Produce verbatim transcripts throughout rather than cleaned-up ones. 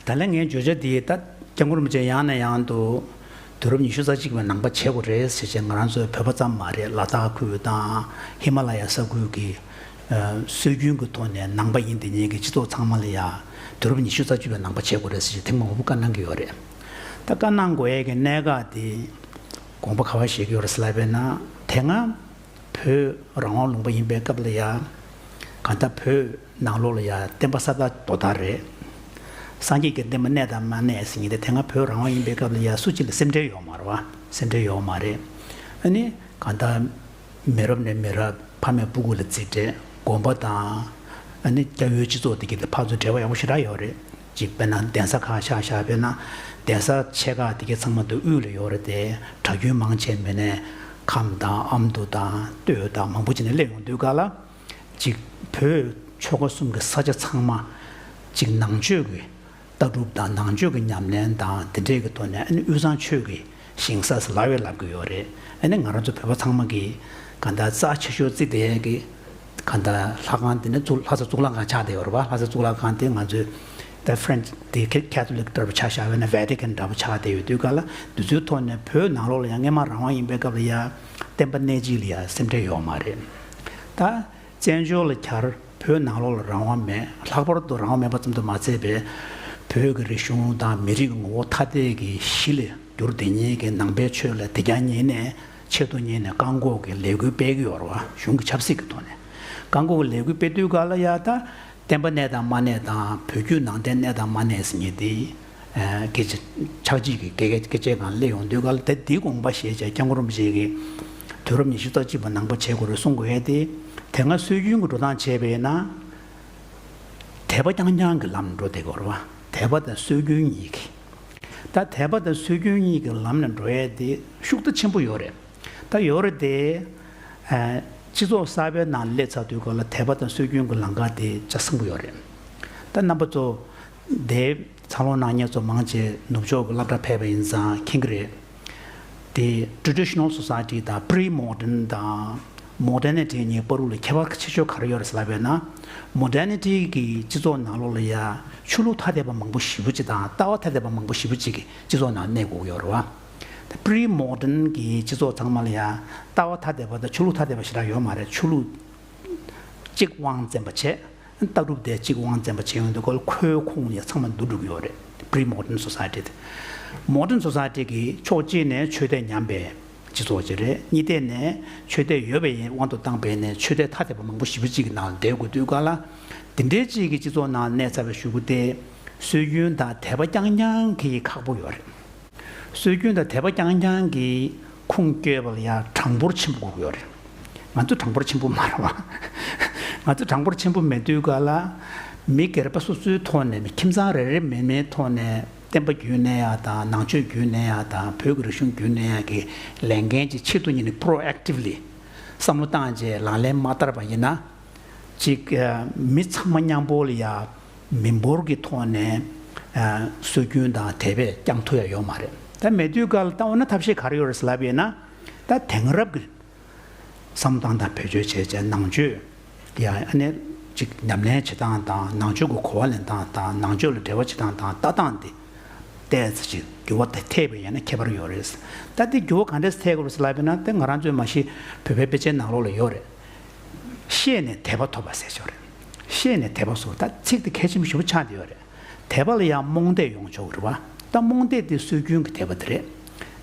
ད་ལན་ངའི་བརྗོད་བྱ་འདི་ད་སྐྱབས་མགོན་རིན་པོ་ཆེ་ཡང་ནས་ཡང་དུ་དུས་རབས་ཉི་ཤུ་རྩ་གཅིག་པའི་ནང་པ་བྱེད་དགོས་རེད་ཟེར་བྱས། ང་རང་ཚོའི་བོད་པ་ཙམ་མ་རེད། ལ་དྭགས་ཁུལ་དང་ཧི་མ་ལ་ཡ་ས་ཁུལ་གྱི་ཨ་སྲོལ་རྒྱུན་གྱི་ཐོག་ནས་ནང་པ་ཡིན་དེ་ཉིད་ཀྱི་སྤྱི་ཚོགས་ཚང་མ་ལ་ཡ་དུས་རབས་ཉི་ཤུ་རྩ་གཅིག་པའི་ནང་པ་བྱེད་དགོས་རེད་ཟེར་བྱས་ཐེངས་མང་པོ་བཀའ་གནང་གི་ཡོད་རེད། ད་བཀའ་གནང་དགོས་ཡས་ཀྱི་གནད་འགག་དེ་དགོངས་པ་ག་པར་བཞེས་ཀྱི་ཡོད་རེད་ཟེར་ལབ་པས་ན། དེ་སྔ་བོད་རང་དབང་ལུང་པ་ཡིན་པའི་སྐབས་ལ་ཡ། གང་ལྟར་བོད་ནང་ལོགས་ལ་ཡ་བསྟན་པ་ས་དང་རྡོ་དང་རེད། སངས་རྒྱས་ཀྱི་བསྟན་པ་གནས་དང་མ་གནས་ཟེར་མཁན་དེ། དེ་སྔ་བོད་རང་དབང་ཡིན་པའི་སྐབས་ལ་ཡ་སུ་གཅིག་ལ་སེམས་ཁྲལ་ཡོད་མ་རེད་བ། སེམས་ཁྲལ་ཡོད་མ་རེད། ཨ་ནི་གང་ལྟར་མི་རབས་ནས་མི་རབས་ཕ་མས་སྤུ་གུ་ལ་རྩིས་སྤྲད་དགོན་པ་དང་། ཨ་ནི་སྐྱ་བོའི་སྤྱི་ཚོགས་དེ་གི་དེ་ཕར་ཚུར་འབྲེལ་བ་ཡག་པོ་ཞེ་དྲག་ཡོད་རེད། གཅིག་དཔེར་ན་གདན་ས་ཁག་ཆ་བཞག་པས་ན། གདན་ས་ཆེ་ཁག་དེ་གའི་ཚང་མ་དེ་དབུས་ལ་ཡོད་རེད་དེ། གྲྭ་རྒྱུན་མང་ཆེ་མེད་ནས་ཁམས་དང་ཨ་མདོ་དང་སྟོད་དང་མང་པོ་ཅིག་ནས་སླེབས་ཡོང་དུས་ག་ལ། གཅིག་བོད་ཆོལ་ཁ་གསུམ་གྱི་ས་ཆ་ཚང་མ་གཅིག་ནང་ཆོས་ཀྱི་ལྟ་གྲུབ་དང་ནང་ཆོས་ཀྱི་ཉམས་ལེན་དང་དེ་འདྲས་ཀྱི་ཐོག་ནས། ཨ་ནི་དབུས་གཙང་ཆོས་ཀྱི་ཞིང་ས་ཟེར་ལབ་ཡས་ལབ་ཀྱི་ཡོད་རེད། ཨ་ནི་ང་རང་ཚོ་བོད་པ་ཚང་མ་གི་ག་ད་རྩ་ཆེ་ཤོས་བརྩི་བསྡད་ཡས་ཀྱི་ག་ད་ལྷ་ཁང་དེ་ནི་གཙུག་ལྷ་ས་གཙུག་ལག་ཁང་ཆགས་བསྡད་ཡོད་རེད་བ། ལྷ་ས་གཙུག་ལག་ཁང་དེ་ང་ཚོའི་ད་French་དེ་Catholic་འདྲ་པོ་ཆ་བཞག་པས་ན་Vatican་འདྲ་པོ་ཆགས་བསྡད་ཡོད་དུས་ག་ལ། འདི་ཚོའི་ཐོག་ནས་བོད་ནང་ལོགས་ལ་ཡང་སྔས་མ་རང་དབང་ཡིན་པའི་སྐབས་ལ་ཡ་བསྟན་པ་གནས་སྤྱི་ལ་ཡ་སེམས་ཁྲལ་ཡོད་མ་རེད། ད་བཙན་བྱོལ་ལ་གར་བོད་ནང་ལོགས་ལ་རང་དབང་མེད། ལྷག་པར་དུ་རང་དབང་མེད་པ་ཙམ་དུ་མ་ཚད་པའི་བོད་ཀྱི་རིག་གཞུང་དང་མི་རིགས་ཀྱི་ངོ་བོ་ཐ་དད་ཀྱི་གཞི་ལ་གྱུར་དེ་ཉིད་ཀྱི་ནང་པའི་ཆོས་ལ་དེ་རྐྱང་ཉིད་ནས་ཆེད་དུ་གཉེར་ནས་བཀག་འགོག་གི་ལས་འགུལ་སྤེལ་གྱི་ཡོད་རེད་བ། གཞུང་གི་ཆབ་སྲིད་ཀྱི་ཐོག་ནས་བཀག་འགོག་གི་ལས་འགུལ་སྤེལ་དུས་ག་ལ་ཡ། ད་བསྟན་པ་གནས་དང་མ་གནས་དང་བོད་བརྒྱུད་ནང་བསྟན་གནས་དང་མ་གནས་ཟེར་མཁན་དེ། ཨ་སྐད་ཆ་ཆགས་འཇིག་གི་སྐད་སྐད་ཆའི་སྒང་སླེབས་ཡོང་དུས་ག་ལ། ད་འདིའི་དགོངས་པ་བཞེས་བྱས་སྐྱབས་མགོན་རིན་པོ་ཆེ་གིས་དུས་རབས་ཉི་ཤུ་རྩ་གཅིག་པ་ནང་པ་བྱེད་དགོས་རེད་གསུང་དགོས་ཡས་དེ། དེ་སྔ་སྲོལ་རྒྱུན་གྱི་འགྲོ་སྟངས་བྱས་པས་ན། དད་པ་རྐྱང་རྐྱང་གི་ལམ་འགྲོ་བསྡད་ཀྱི་ཡོད་རེད་བ། དད་པ་དང་སྲོལ་རྒྱུན་གཉིས་ཀྱི། ད་དད་པ་དང་སྲོལ་རྒྱུན་གཉིས་ཀྱི་ལམ་ནས་འགྲོ་ཡས་དེ་ཤུགས་དེ་ཆེན་པོ་ཡོད་རེད། ད་ཡོད་རེད་དེ། ཨ་སྤྱི་ཚོགས་གསར་པའི་ནང་སླེབས་ཚར་དུས་ག་ལ་དད་པ་དང་སྲོལ་རྒྱུན་གྱི་ལམ་ཁ་དེ་ཆ་ཚང་པོ་ཡོད་རེད། ད་རྣམ་པ་ཚོ་དེ་འཚར་ལོངས་གནང་མཁན་ཚོ་མང་ཆེ་ནུབ་ཕྱོགས་ཀྱི་སློབ་གྲྭ་ཕེབས་པ་ཡིན་ཙང་མཁྱེན་གྱི་རེད། དེ་traditional society་དང་pre-modern་དང་modernity་གཉིས་བར་དུ་ལ་ཁྱད་པར་ཆེ་ཤོས་ག་རེ་ཡོད་རེད་ཟེར་ལབ་པས་ན། modernity་གི་སྤྱི་ཚོགས་ནང་ལོགས་ལ་ཡ་ཆོས་ལུགས་ཐ་དད་པ་མང་པོ་ཞེ་པོ་ཅིག་དང་ལྟ་བ་ཐ་དད་པ་མང་པོ་ཞེ་པོ་ཅིག་གི་སྤྱི་ཚོགས་ནང་གནས་དགོས་ཀྱི་ཡོད་རེད་བ། pre-modern་གི་སྤྱི་ཚོགས་ཚང་མ་ལ་ཡ་ལྟ་བ་ཐ་དད་པ་དང་ཆོས་ལུགས་ཐ་དད་པ་ཞེ་དྲག་ཡོད་མ་རེད། ཆོས་ལུགས་གཅིག་དབང་བཙན་པ་བྱས། ལྟ་གྲུབ་དེ་གཅིག་དབང་བཙན་པ་བྱས་ཡོང་དུས་ག་ལ་ཁོའི་ཁོངས་ལ་ཡ་ཚང་མ་འདུ་འགྲོ་གི་ཡོད་རེད། pre-modern society་དེ། modern society་གི་ཕྱོགས་གཅིག་ནས་ཆོས་དད་ཉམས་པའི་སྤྱི་ཚོགས་ཅིག་རེད། གཉིས་ཐད་ནས་ཆོས་དད་ཡོད་པའི་དབང་དུ་བཏང་པས་ནས་ཆོས་དད་ཐ་དད་པ་མང་པོ་ཞེ་པོ་ཅིག་གི་ནང་ལ་བསྡད་དགོས་དུས་ག་ལ། དེ་འདྲའི་ཅིག་གི་སྤྱི་ཚོགས་ནང་གནས་ཚར་བའི་གཞུག་གུ་དེ་སྲོལ་རྒྱུན་དང་དད་པ་རྐྱང་རྐྱང་གི་ཁག་པོ་ཡོད་རེད། སྲོལ་རྒྱུན་དང་དད་པ་རྐྱང་རྐྱང་གི་ཁུངས་བསྐྱོད་པ་ལ་ཡང་གྲངས་འབོར་ཆེན་པོ་དགོས་ཀྱི་ཡོད་རེད། ང་ཚོ་གྲངས་འབོར་ཆེན་པོ་མ་རེད་བ། ང་ཚོ་གྲངས་འབོར་ཆེན་པོ་མེད་དུས་ག་ལ། མི་སྒེར་པ་སོ་སོའི་ཐོག་ནས། མི་ཁྱིམ་ཚང་རེ་རེ་མིན་མིན་ཐོག་ནས་བསྟན་པ་རྒྱུན་གནས་ཡག་དང་ནང་ཆོས་རྒྱུན་གནས་ཡག་དང་བོད་ཀྱི་རིག་གཞུང་རྒྱུན་གནས་ཡག་གི་ལས་འགན་ཅིག་ཆེད་དུ་གཉེར་ནས་proactively་བསམ་བློ་བཏང་བྱས་ལག་ལེན་མ་བསྟར་བ་ཡིན་ན། ཅིག་ཨ་མི་ཚང་མ་མཉམ་པོ་ལ་ཡ་མི་འབོར་གྱི་ཐོག་ནས་ཨ་སྲོལ་རྒྱུན་དང་དད་པས་བསྐྱང་ཐུབ་ཡ་ཡོད་མ་རེད། ད་མེད་དུས་ག་ལ་ད་འོ་ན་ཐབས་ཤེས་ག་རེ་ཡོད་རེད་ཟེར་ལབ་ཡོད་ན། ད་དེང་རབས་ཀྱི་བསམ་བློ་བཏང་སྟངས་བེད་སྤྱོད་བྱས་བྱས་ནང་ཆོས་ཡ་ཨ་ནི་ཅིག་ཉམས་ལེན་བྱེད་སྟངས་དང་ནང་ཆོས་ཀྱི་གོ་བ་ལེན་སྟངས་དང་ནང་ཆོས་ལ་འབྲེལ་བ་བྱེད་སྟངས་དང་ལྟ་སྟངས་དེ། ཏོག་ཙམ་ཅིག་འགྱུར་བ་དེ་ཐེབས་པ་ཡིན་ན་ཁྱད་པར་ཡོད་རེད། ད་དེ་འགྱུར་བ་ག་འདྲས་ཐེབས་དགོས་རེད་ཟེར་ལབ་ཡོད་ན། དེ་ང་རང་ཚོའི་མ་གཞི་བོད་པའི་དཔེ་ཆའི་ནང་ལོགས་ལ་ཡོད་རེད། ཤེས་ནས་དད་པ་ཐོབ་པ་ཟེར་ཆོག་རེད། ཤེས་ནས་དད་པ་སོགས་ད་ཚིག་དེ་གལ་ཆེན་པོ་ཞེ་པོ་ཆགས་བསྡད་ཡོད་རེད། དད་པ་ལ་ཡང་རྨོངས་དད་ཡོང་ཆོག་གི་རེད་བ། ད་རྨོངས་དད་དེ་སྲོལ་རྒྱུན་གྱི་དད་པ་དེ་རེད།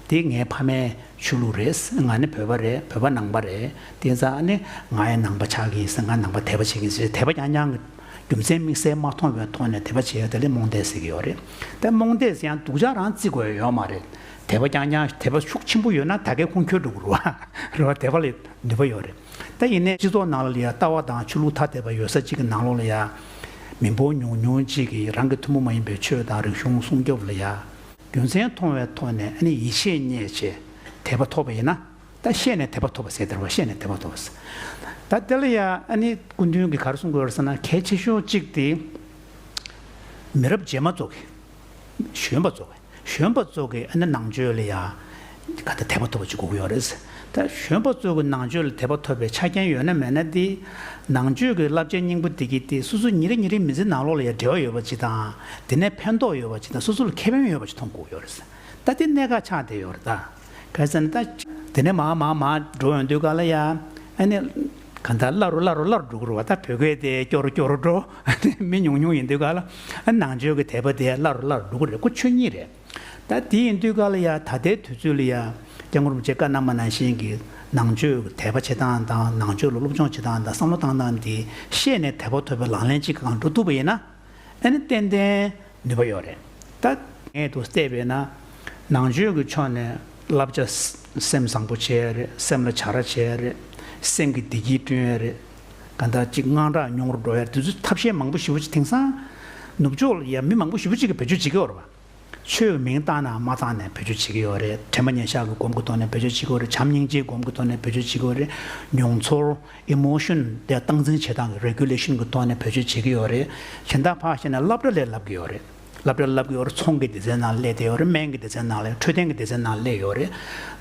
དེ་ངའི་ཕ་མའི་ཆོས་ལུགས་རེད། ང་ནི་བོད་པ་རེད། བོད་པ་ནང་པ་རེད། དེ་ཙང་ཨ་ནི་ང་ཡང་ནང་པ་ཆགས་ཀྱི་ཡིན་ཟེར། ང་ནང་པ་དད་པ་བྱེད་ཀྱི་ཡིན་ཟེར། དད་པ་རྐྱང་རྐྱང་གི་རྒྱུ་མཚན་དམིགས་བསལ་མ་མཐོང་བའི་ཐོག་ནས་དད་པ་བྱེད་ཡ་དེ་ལ་རྨོངས་དད་ཟེར་གྱི་ཡོད་རེད། དེ་རྨོངས་དད་ཟེར་ཡང་སྡུག་ཅག་རང་བརྩི་དགོས་ཡ་ཡོད་མ་རེད། དད་པ་རྐྱང་རྐྱང་། དད་པ་ཤུགས་ཆེན་པོ་ཡོད་ན་ད་གའི་ཁུངས་འཁྱོལ་འགྲོ་གི་རེད་བ། རེད་བ། དད་པ་ལ་ནུས་པ་ཡོད་རེད། ད་ཡིན་ནའི་སྤྱི་ཚོགས་ནང་ལ་ཡ་ལྟ་བ་དང་ཆོས་ལུགས་ཐ་དད་པ་ཡོད་ས་གཅིག་གི་ནང་ལོགས་ལ་ཡ་མི་འབོར་ཉུང་ཉུང་གཅིག་གིས་རང་གི་ཐུན་མོང་མ་ཡིན་པའི་ཆོས་དང་རིག་གཞུང་སྲུང་སྐྱོབ་ལ་ཡ་རྒྱུ་མཚན་མཐོང་བའི་ཐོག་ནས་ཨ་ནི་ཡིད་ཆེས་རྙེད་བྱས་དད་པ་ཐོབ་པ་ཡིན་ན། ད་ཤེས་ནས་དད་པ་ཐོབ་པ་ཟེར་དེ་རེད་བ། ཤེས་ནས་དད་པ་ཐོབ་པ་ཟེར། ད་དེ་ལ་ཡ་ཨ་ནི་སྐུ་མདུན་གྱིས་ག་རེ་གསུང་དགོས་རེད་ཟེར་ན། གལ་ཆེ་ཤོས་གཅིག་དེ་མི་རབས་རྗེས་མ་ཚོ་གི། གཞོན་པ་ཚོ་གི། གཞོན་པ་ཚོ་གི་ཨ་ནི་ནང་ཆོས་ལ་ཡ་ག་ད་དད་པ་ཐོབ་པ་ཅིག་དགོས་ཀྱི་ཡོད་རེད། ད་གཞོན་པ་ཚོ་གི་ནང་ཆོས་ལ་དད་པ་ཐོབ་པའི་ཆ་རྐྱེན་ཡོད་ན་མེད་ན་དེ། ནང་ཆོས་ཀྱི་བསླབ་བྱའི་སྙིང་པོ་དེ་གི་དེ་སོ་སོ་ཉིན་རེ་ཉིན་རེའི་མི་ཚེའི་ནང་ལོགས་ལ་ཡང་འབྲེལ་བ་ཡོད་པ་ཅིག་དང་། དེ་ནས་ཕན་ཐོགས་ཡོད་པ་ཅིག་དང་། སོ་སོ་ལ་ཁེ་ཕན་ཡོད་པ་ཅིག་མཐོང་དགོས་ཡོད་རེད། ད་དེ་གནད་འགག་ཆགས་བསྡད་ཡོད་རེད་ད། ག་རེ་ཟེར་ན་ད། དེ་ནས་མར་མར་མར་འགྲོ་ཡོང་དུས་ག་ལ་ཡ། ཨ་ནི། ག་ད་སླ་རུ་སླ་རུ་སླ་རུ་འགྲོ་གི་རེད་བ། ད་བོད་སྐད་དེ་སྐྱོ་རུ་སྐྱོ་རུ་འགྲོ། ཨ་ནི་མི་ཉུང་ཉུང་ཡིན་དུས་ག་ལ། ཨ་ནང་ཆོས་ཀྱི་དད་པ་དེ་སླ་རུ་སླ་རུ་འགྲོ་གི་རེད། ཁོ་ཆོས་ཉིད་རེད། ད་དེ་ཡིན་དུས་ག་ལ་ཡ། ད་ལྟའི་དུས་ཚོད་ལ་ཡ། སྐྱབས་མགོན་རིན་པོ་ཆེ་བཀའ་གནང་བ་ནང་བཞིན་གྱི་ནང་ཆོས་དད་པ་བྱེད་སྟངས་དང་། ནང་ཆོས་ལ་སློབ་སྦྱོང་བྱེད་སྟངས་དང་། བསམ་བློ་བཏང་སྟངས་འདི་ཤེས་ནས་དད་པ་ཐོབ་པའི་ལག་ལེན་གཅིག་གང་འགྲོ་ཐུབ་པ་ཡིན་ན། ཨ་ནི་ཏན་ཏན་ནུས་པ་ཡོད་རེད། ད་ངས་འདུག་བལྟས་པས་ན། ནང་ཆོས་ཀྱི་ཕྱོགས་ནས་བསླབ་བྱ་སེམས་བཟང་པོ་བྱེད་ཡ་རེད། སེམས་ལ་བྱ་ར་བྱེད་ཡ་རེད། སེམས་ཀྱི་བདེ་སྐྱིད་བསྐྲུན་ཡ་རེད། ག་ད་ཅིག་དངངས་སྐྲག་ཉུང་རུ་འགྲོ་ཡ། དེ་ཚོ་ཐབས་ཤེས་མང་པོ་ཞེ་པོ་ཅིག་དེང་སང་ནུབ་ཕྱོགས་ལ་ཡ་མི་མང་པོ་ཞེ་པོ་ཅིག་གིས་བེད་སྤྱོད་བྱེད་ཀྱི་ཡོད་རེད་པ། ཆོས་ཀྱི་མིང་བཏགས་ནའང་མ་བཏགས་ནའང་བེད་སྤྱོད་བྱེད་ཀྱི་ཡོད་རེད། དྲན་པ་ཉེར་བཞག་གི་སྒོམ་གྱི་ཐོག་ནས་བེད་སྤྱོད་བྱེད་ཀྱི་ཡོད་རེད། བྱམས་སྙིང་རྗེའི་སྒོམ་གྱི་ཐོག་ནས་བེད་སྤྱོད་བྱེད་ཀྱི་ཡོད་རེད། མྱོང་ཚོར། ཨི་མོ་ཤོན་དེ་སྟངས་འཛིན་བྱེད་སྟངས་ཀྱི་རེ་གུ་ལེ་ཤན་གྱི་ཐོག་ནས་བེད་སྤྱོད་བྱེད་ཀྱི་ཡོད་རེད། གཞན་དག་ཕར་བཞག་ན་སློབ་གྲྭ་ལ་སློབ་ཀྱི་ཡོད་རེད། སློབ་གྲྭ་ལ་སློབ་ཀྱི་ཡོད་རེད། ཚོང་གི་སྡེ་ཚན་ནང་སླེབས་བསྡད་ཡོད་རེད། སྨན་གྱི་སྡེ་ཚན་ནང་སླེབས། འཕྲོད་བསྟེན་གྱི་སྡེ་ཚན་ནང་སླེབས་ཡོད་རེད།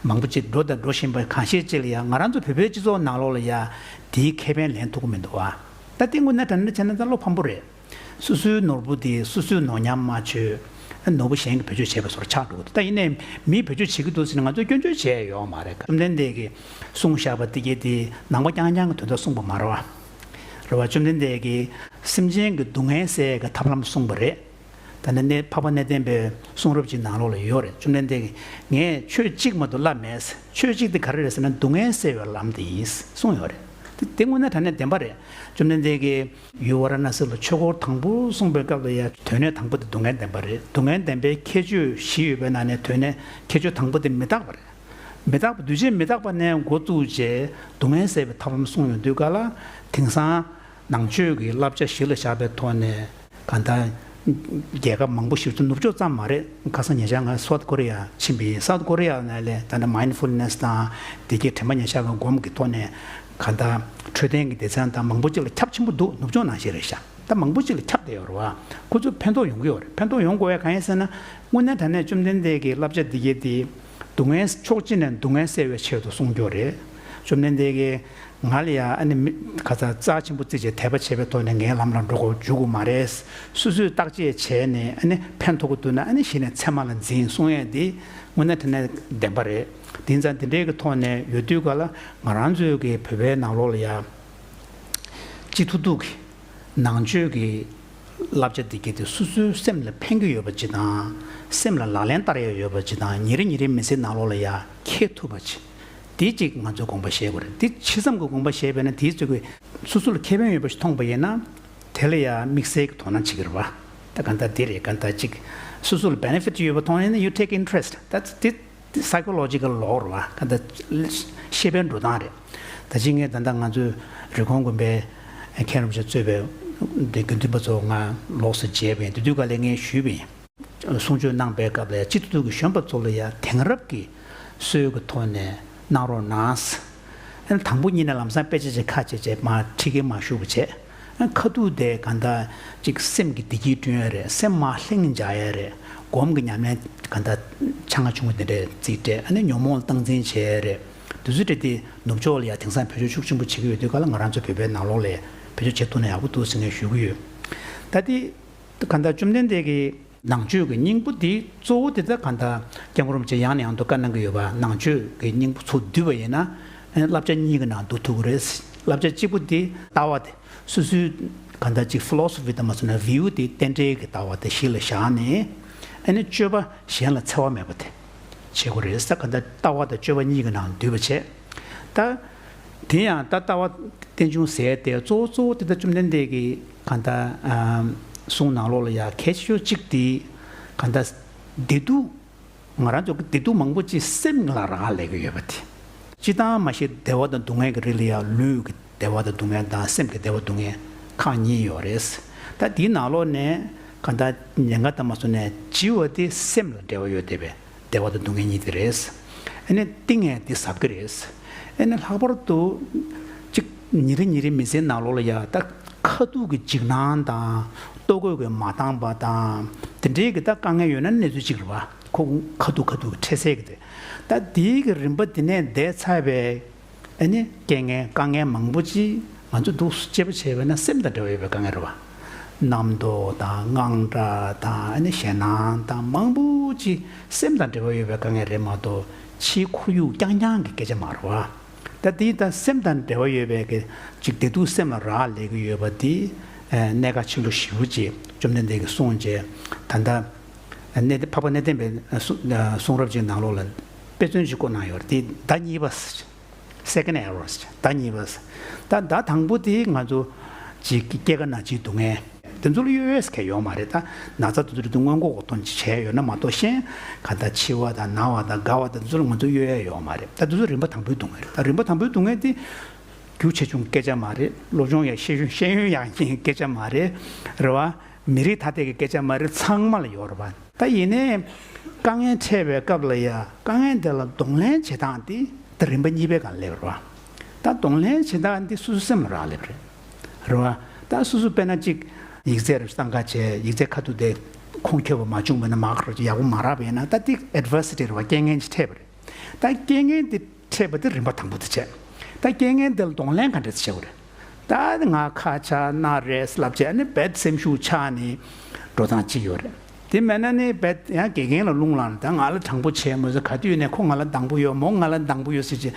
མང་པོ་ཅིག་འགྲོ་དང་འགྲོ་བཞིན་པ་གང་ཤེས་ཅིག་ལ་ཡ། ང་རང་ཚོ་བོད་པའི་སྤྱི་ཚོགས་ནང་ལོགས་ལ་ཡ་དེའི་ཁེ་ཕན་ལེན་ཐུབ་ཀྱི་མི་འདུག་བ། ད་དེ་དངོས་གནས་དྲང་གནས་བྱས་ན་ད་བློ་ཕམ་པོ་རེད། སོ་སོའི་ནོར་བུ་དེ་སོ་སོས་ནོར་ཉམས་མ་བྱོས། ནོར་བུ་གཞན་གྱིས་བེད་སྤྱོད་བྱས་པའི་བཟོ་འདྲ་ཆགས་འགྲོ་གི་འདུག་ད་ཡིན་ནའི་མིས་བེད་སྤྱོད་བྱེད་ཀྱི་འདུག་ཟེར་ནས་ང་ཚོས་སྐྱོན་བརྗོད་བྱས་ཡོད་མ་རེད། བཅོམ་ལྡན་འདས་ཀྱིས་གསུངས་བཞག་པ་དེ་གས་དེ་ནང་པ་རྐྱང་རྐྱང་གི་དོན་དག་གསུངས་པ་མ་རེད་བ། རེད་བ། བཅོམ་ལྡན་འདས་ཀྱིས་སེམས་ཅན་གྱི་སྡུག་བསྔལ་སེལ་ཡས་ཀྱི་ཐབས་ལམ་གསུངས་པ་རེད། ད་ནི་གནས་འཕགས་པ་གནས་བརྟན་པའི་གསུང་རབ་ཅིག་ནང་ལོགས་ལ་ཡོད་རེད། བཅོམ་ལྡན་འདས་ཀྱིས་ངས་ཆོས་གཅིག་མ་གཏོགས་བསླབས་མེད། ཆོས་གཅིག་དེ་ག་རེ་རེད་ཟེར་ན་སྡུག་བསྔལ་སེལ་བའི་ལམ་དེ་ཡིན་གསུངས་ཡོད་རེད། དེ་དེ་དངོས་གནས་དྲང་གནས་བདེན་པ་རེད། བཅོམ་ལྡན་འདས་ཀྱིས་ཡུལ་ཝཱ་ར་ཎ་སི་ལ་ཆོས་འཁོར་དང་པོ་གསུངས་པའི་སྐབས་ལ་ཡ། དོན་གནད་དང་པོ་དེ་སྡུག་བསྔལ་བདེན་པ་རེད། སྡུག་བསྔལ་བདེན་པའི་ཁྱད་ཆོས་བཞི་ཡོད་པའི་ནང་ནས་དོན་གནད་ཁྱད་ཆོས་དང་པོ་དེ་མི་རྟག་པ་རེད། མི་རྟག་པ། འདུས་བྱས་མི་རྟག་པ་ནས་འགོ་བཙུགས་བྱས་སྡུག་བསྔལ་སེལ་བའི་ཐབས་ལམ་གསུངས་ཡོང་དུས་ག་ལ། དེང་སང་ནང་ཆོས་ཀྱི་བསླབ་བྱ་གཞི་ལ་བཞག་པའི་ཐོག་ནས་གང་ལྟར་རྒྱལ་ཁབ་མང་པོ་ཞིག་ཏུ། ནུབ་ཕྱོགས་ཙམ་མ་རེད། ཁ་སང་ཉེ་ཆར་ང་སའུ་ཐི་ཀོ་རི་ཡ་ཕྱིན་པ་ཡིན། སའུ་ཐི་ཀོ་རི་ཡ་ནང་ལ་ད་ལྟ་མའིན་ཌ་ཕུལ་ནེ་སི་དང་། བདེ་སྐྱིད་དྲན་པ་ཉེར་བཞག་གི་སྒོམ་གྱི་ཐོག་ནས་གང་ལྟར་འཕྲོད་བསྟེན་གྱི་སྡེ་ཚན་དང་མང་པོ་ཅིག་ལ་ཁྱབ་ཆེན་པོ་འདུག་ནུབ་ཕྱོགས་ནང་བཞིན་རེད་ཤག་ད་མང་པོ་ཅིག་ལ་ཁྱབ་བསྡད་ཡོད་རེད་བ། ཁོ་ཚོ་ཕན་ཐོགས་ཡོང་གི་ཡོད་རེད། ཕན་ཐོགས་ཡོང་དགོས་ཡ་གང་ཡིན་ཟེར་ན། དངོས་གནས་དྲང་གནས་བཅོམ་ལྡན་འདས་ཀྱི་བསླབ་བྱ་འདི་གས་དེ་སྡུག་བསྔལ་ཕྱོགས་གཅིག་ནས་སྡུག་བསྔལ་སེལ་བའི་ཆེད་དུ་གསུངས་རྒྱུ་རེད། བཅོམ་ལྡན་འདས་ཀྱིས་ང་ལ་ཡ་ཨ་ནི་མི་ག་ཚ་རྩ་ཆེན་པོ་བརྩིས་བྱས་དད་པ་བྱས་པའི་ཐོག་ནས་ངའི་ལམ་ལ་འགྲོ་དགོས་འཇུག་དགོས་མ་རེད། སོ་སོས་བརྟག་དཔྱད་བྱས་ནས་ཨ་ནི་ཕན་ཐོགས་ཀྱི་འདུག་ན། ཨ་ནི་གཞི་ནས་ཚད་མ་ལ་འཛིན་གསུང་ཡས་འདི་དངོས་གནས་དྲང་གནས་བདེན་པ་རེད། དེང་སང་འདི་འདྲའི་གི་ཐོག་ནས་ཡོད་དུས་ག་ལ། ང་རང་ཚོའི་གི་བོད་པའི་ནང་ལོགས་ལ་ཡ། སྤྱི་ཐུབ་ཐུབ་ཀྱི་ནང་ཆོས་ཀྱི་བསླབ་བྱ་འདི་གས་དེ་སོ་སོའི་སེམས་ལ་ཕན་གྱི་ཡོད་པ་ཅིག་དང་། སེམས་ལ་ལག་ལེན་བསྟར་ཡ་ཡོད་པ་ཅིག་དང་། ཉིན་རེ་ཉིན་རེའི་མི་ཚེའི་ནང་ལོགས་ལ་ཡ་འཁྱེར་ཐུབ་པ་ཅིག་དེ་གཅིག་ང་ཚོས་དགོངས་པ་བཞེས་དགོས་རེད། དེ་ཇི་ཙམ་གྱི་དགོངས་པ་བཞེས་པས་ན། དེའི་ཚོད་ཀྱི་སོ་སོ་ལ་ཁེ་ཕན་ཡོད་པ་ཞིག་མཐོང་པ་ཡིན་ན། དེ་ལ་ཡ་དམིགས་བསལ་གྱི་དོ་སྣང་བྱེད་ཀྱི་རེད་བ། ད་ག་ད་འདི་རེད། ག་ད་ཅིག་སོ་སོ་ལ་བེ་ནེ་ཕིཊ་ཡོད་པ་མཐོང་ཡིན་ན། you take interest. ད་དེ་དེ་psychological law རེད་བ། ག་ད་ཤེས་པའི་འགྲོ་སྟངས་རེད། ད་ཅི་ངས་ད་ལྟ་ང་ཚོའི་རི་ཀོན་དགོན་པའི་མཁན་རིན་པོ་ཆེ་གཙོས་པའི་དགེ་འདུན་པ་ཚོ་ང་ལོགས་སུ་མཇལ་བ་ཡིན། དེ་དུས་ག་ལ་ངས་ཞུས་པ་ཡིན། གསུང་ཆོས་གནང་པའི་སྐབས་ལ་ཡ། སྤྱི་འཐུས་ཀྱི་གཞོན་པ་ཚོ་ལ་ཡ་དེང་རབས་ཀྱི་སྲོལ་གྱི་ཐོག་ནས་གནང་རོགས་གནང་། ཨ་ནི་དང་པོ་ཉིད་ནས་ལམ་སང་དཔེ་ཆ་ཅིག་ཁ་ཕྱེ་བྱས་མར་ཁྲིད་ཀྱི་མར་བཞུགས་པ་བྱས། ཨ་ཁ་ཐུག་དེ་གང་ལྟར་ཅིག་སེམས་ཀྱི་བདེ་སྐྱིད་བསྐྲུན་ཡ་རེད། སེམས་མར་ལྷིང་འཇགས་ཡ་རེད། སྒོམ་གྱི་ཉམས་ལེན་གང་ལྟར་ཆ་ང་ཆུང་ངུ་དེ་འདྲས་རྩིས་སྤྲད། ཨ་ནི་ཉོན་མོངས་ལ་སྟངས་འཛིན་བྱེད་ཡ་རེད། དེ་ཚོ་འདྲ་དེ་ནུབ་ཕྱོགས་ལ་ཡ་དེང་སང་བེད་སྤྱོད་ཤུགས་ཆེན་པོ་བྱེད་ཀྱི་ཡོད་དུས་ག་ལ། ང་རང་ཚོ་བོད་པའི་ནང་ལོགས་ལ་བེད་སྤྱོད་བྱེད་ཐུབ་ན་ཡག་པོ་འདུག་ཟེར་ངས་ཞུ་གི་ཡོད། ད་དེ་གང་ལྟར་བཅོམ་ལྡན་འདས་ཀྱིས་ནང་ཆོས་ཀྱི་སྙིང་པོ་འདི་གཙོ་བོ་དེ་ད་གང་ལྟར་སྐྱབས་མགོན་རིན་པོ་ཆེ་ཡང་ནས་ཡང་དུ་བཀའ་གནང་གི་ཡོད་པ། ནང་ཆོས་ཀྱི་སྙིང་པོ་ཚུར་བསྡུས་པ་ཡིན་ན། ཨ་ནི་བསླབ་བྱ་གཉིས་ཀྱི་ནང་བསྡུ་ཐུབ་ཀྱི་རེད། བསླབ་བྱ་གཅིག་པོ་དེ་ལྟ་བ་དེ། སོ་སོའི་གང་ལྟར་ཅིག་ཕི་ལོ་སོ་ཕི་དང་མ་སོང་ན་བིའུ་དེ་རྟེན་འབྲེལ་གྱི་ལྟ་བ་དེ་གཞི་ལ་བཞག་ནས། ཨ་ནི་སྤྱོད་པ་གཞན་ལ་འཚེ་བ་མེད་པ་དེ་བྱེད་དགོས་རེད་ཟེར། གང་ལྟར་ལྟ་བ་དང་སྤྱོད་པ་གཉིས་ཀྱི་ནང་བསྡུས་པ་བྱས། ད་དེ་ཡང་ད་ལྟ་བ་རྟེན་འབྱུང་ཟེར་དེ་གཙོ་བོ་གཙོ་བོ་དེ་ད་བཅོམ་ལྡན་འདས་ཀྱི་གང་ལྟར་ཨམ་གསུང་ནང་ལོགས་ལ་ཡ་གལ་ཆེ་ཤོས་གཅིག་དེ་གང་ལྟར་བདེ་སྡུག་ང་རང་ཚོ་གི་བདེ་སྡུག་མང་པོ་ཅིག་སེམས་ལ་རག་ལས་ཀྱི་ཡོད་པ་དེ། སྤྱིར་བཏང་མ་གཞི་བདེ་བ་དང་སྡུག་བསྔལ་གྱི་རིགས་ལ་ཡང་ལུས་ཀྱི་བདེ་བ་དང་སྡུག་བསྔལ་དང་སེམས་ཀྱི་བདེ་བ་སྡུག་བསྔལ་ཁག་གཉིས་ཡོད་རེད། ད་དེའི་ནང་ལོགས་ནས་གང་ལྟར་ཉེན་ཁ་དང་མ་སོང་ནས་ལྕི་བ་དེ་སེམས་ལ་འབྲེལ་བ་ཡོད་བསྡད་པའི་བདེ་བ་དང་སྡུག་བསྔལ་གཉིས་དེ་རེད། ཨ་ནི་གཏིང་ནས་དེ་ཟབ་ཀྱི་རེད། ཨ་ནི་ལྷག་པར་དུ་གཅིག་ཉིན་རེ་ཉིན་རེའི་མི་ཚེའི་ནང་ལོགས་ལ་ཡང་ད་ཁ་ཐུག་གི་འཇིགས་སྣང་དང་། ལྟོ་གོས་ཀྱིས་མ་འདང་པ་དང་། དེ་འདྲའི་གི་ད་དཀའ་ངལ་ཡོད་ན་གནས་ཚུལ་གཅིག་རེད་བ། ཁོ་ཁ་ཐུག་ཁ་ཐུག་འཕྲད་སའི་གི་དེ། ད་དེའི་གི་རིམ་པ་དེ་ནས་འདས་ཚར་བའི་ཨ་ནི་རྐྱེན་ངན་དཀའ་ངལ་མང་པོ་ཅིག་ང་ཚོ་འདུག་དཔྱད་པ་བྱས་པས་ན་སེམས་དང་འབྲེལ་བ་ཡོད་པའི་དཀའ་ངལ་རེད་བ། རྣམ་རྟོག་དང་དངངས་སྐྲག་དང་ཨ་ནི་ཞེད་སྣང་དང་མང་པོ་ཅིག་སེམས་དང་འབྲེལ་བ་ཡོད་པའི་དཀའ་ངལ་རེད་མ་གཏོགས་ཕྱིའི་ཁོར་ཡུག་རྐྱང་རྐྱང་གི་སྐད་ཆ་མ་རེད་བ། ད་དེ་ད་སེམས་དང་འབྲེལ་བ་ཡོད་པའི་གི་ཅིག་བདེ་སྡུག་སེམས་ལ་རག་ལས་ཀྱི་ཡོད་པ་དེ་གནད་འགག་ཆེན་པོ་ཞེ་པོ་ཅིག་བཅོམ་ལྡན་འདས་ཀྱིས་གསུངས་རྗེས་ད་ལྟ་གནས་བརྟན་འཕགས་པ་གནས་བརྟན་པའི་གསུང་རབ་ཅིག་ནང་ལོགས་ལ་དཔེ་མཚོན་ཅིག་བཀོད་གནང་ཡོད་རེད། དེ་ཟླ་གཉིས་པ། Second errors། ཟླ་གཉིས་པ། ད་ཟླ་དང་པོ་དེ་ང་ཚོ་ཅིག་སྐྱེ་རྒ་ན་འཆིའི་སྡུག་བསྔལ་དེ་ཚོ་ལ་གཡོལ་ཡས་གང་ཡོད་མ་རེད། ད་ན་ཚ་དེ་ཚོ་རེད་དུས་སྔོན་འགོག་གི་དོན་ཅིག་བྱས་ཡོད་ན་མ་གཏོགས་གཞན་ག་ད་འཆི་བ་དང་ན་བ་དང་རྒ་བ་དང་དེ་ཚོ་ལ་ང་ཚོ་གཡོལ་ཡས་ཡོད་མ་རེད། ད་དེ་ཚོ་རིམ་པ་དང་པོའི་སྡུག་བསྔལ་རེད། ད་རིམ་པ་དང་པོའི་སྡུག་བསྔལ་དེ་རྒྱུ་ཆེ་ཆུང་སྐད་ཆ་མ་རེད། སློབ་སྦྱོང་ཡག་ཤེས་ཡོན་ཤེས་ཡོན་ཡག་ཉེས་སྐད་ཆ་མ་རེད། རེད་བ། མི་རིགས་ཐ་དད་ཀྱི་སྐད་ཆ་མ་རེད། ཚང་མ་ལ་ཡོད་རེད་བ། ད་ཡིན་ནའི་དཀའ་ངལ་འཕྲད་པའི་སྐབས་ལ་ཡ་དཀའ་ངལ་དེ་ལ་གདོང་ལེན་བྱེད་སྟངས་དེ་ད་རིམ་པ་གཉིས་པའི་སྒང་སླེབས་རེད་བ། ད་གདོང་ལེན་བྱེད་སྟངས་དེ་སོ་སོ་སེམས་ལ་རག་ལས་པ་རེད། རེད་བ། ད་སོ་སོ་དཔེར་ན་གཅིག་ཡིག་ཚད་རེ་བཏང་ག་བྱས་ཡིག་ཚད་ཁ་ཐུག་དེ་ཁུངས་འཁྱོལ་བ་མ་བྱུང་བ་ཡིན་ན་མར་ཀ་རེ་ཡག་པོ་མ་རག་པ་ཡིན་ན་ད་དེ་adversity རེད་བ། རྐྱེན་ངན་ཅིག་འཕྲད་པ་རེད། ད་རྐྱེན་ངན་དེ་འཕྲད་པ་དེ་རིམ་པ་དང་པོ་དེ་བྱས། ད་རྐྱེན་ངན་དེ་ལ་གདོང་ལེན་ག་འདྲ་བྱེད་དགོས་རེད། ད་ང་ཁ་ཆག་སྣ་རལ་ལབ་བྱས་ནི་རྦད་སེམས་ཤུགས་ཆག་ནས་འགྲོ་སྟངས་གཅིག་ཡོད་རེད། དེ་མེད་ན་ནི་རྦད་ཡང་དགེ་རྒན་ལ་རླུང་ལངས་ནས་ད་ང་ལ་དྲང་པོ་བྱས་མ་ཟེར། ག་དུས་ནས་ཁོ་ང་ལ་དྲང་པོ་ཡོད་མོ་ང་ལ་དྲང་པོ་ཡོད་ཟེར་བྱས་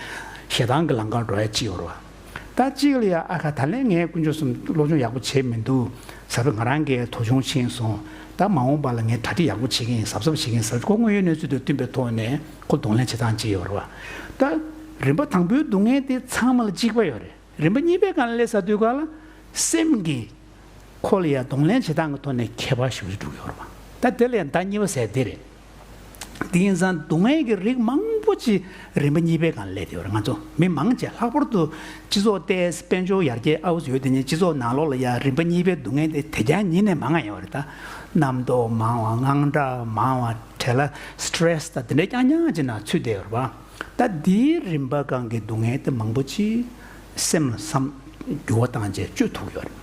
ཞེ་སྡང་གི་ལམ་ཁར་འགྲོ་ཡ་གཅིག་ཡོད་རེད་བ། ད་གཅིག་ལ་ཡ་ཨ་ཁ་ད་ལན་ངས་དཀོན་མཆོག་གསུམ་སློབ་སྦྱོང་ཡག་པོ་བྱས་མི་འདུག་ཟབ་པའི་ང་རང་གིས་དོ་ཆུང་ཕྱིན་སོང་། ད་མ་འོངས་པ་ལ་ངས་གྲ་སྒྲིག་ཡག་པོ་བྱེད་ཀྱི་ཡིན། གཟབ་གཟབ་བྱེད་ཀྱི་ཡིན་ཟེར་ཁོ་དངོས་ཡོད་གནས་ཚུལ་དང་བསྟུན་པའི་ཐོག་ནས་ཁོ་གདོང་ལེན་བྱེད་སྟངས་གཅིག་ཡོད་རེད་བ། ད་རིམ་པ་དང་པོའི་སྡུག་བསྔལ་དེ་ཚང་མ་ལ་གཅིག་པ་ཡོད་རེད། རིམ་པ་གཉིས་པའི་སྒང་ལ་སླེབས་ཚར་དུས་ག་ལ་སེམས་ཀྱི་ཁོ་ལ་ཡ་གདོང་ལེན་བྱེད་སྟངས་ཀྱི་ཐོག་ནས་ཁྱད་པར་ཞེ་པོ་ཅིག་འགྲོ་གི་ཡོད་རེད་བ། ད་དེ་ལ་ཡང་ཟླ་གཉིས་པ་ཟེར་དེ་རེད། དེ་ཡིན་ཙང་སྡུག་བསྔལ་གྱི་རིགས་མང་པོ་ཅིག་རིམ་པ་གཉིས་པའི་སྒང་ལ་སླེབས་ཡོད་རེད། ང་ཚོ་མི་མང་ཆེ་ལྷག་པར་དུ་སྤྱི་ཚོགས་ཏོག་ཙམ་དཔལ་འབྱོར་ཡར་རྒྱས་ཨའུ་ཙམ་ཡོད་དེ་ནས་སྤྱི་ཚོགས་ནང་ལོགས་ལ་ཡ་རིམ་པ་གཉིས་པའི་སྡུག་བསྔལ་དེ་དེ་རྐྱང་ཉིད་ནས་མང་ང་ཡོད་རེད། ད་རྣམ་རྟོག་མང་བ་དངངས་སྐྲག་མང་བ་བྲེལ་བ་སི་ཊེ་རེ་སི་དང་དེ་འདྲ་རྐྱང་རྐྱང་ཅིག་ནང་ཚུད་བསྡད་ཡོད་རེད་བ། ད་འདིའི་རིམ་པ་སྒང་གི་སྡུག་བསྔལ་དེ་མང་པོ་ཅིག་སེམས་ལ་བསམ་འགྱུར་བ་བཏང་རྗེས་བཅོས་ཐུབ་ཡོད་རེད།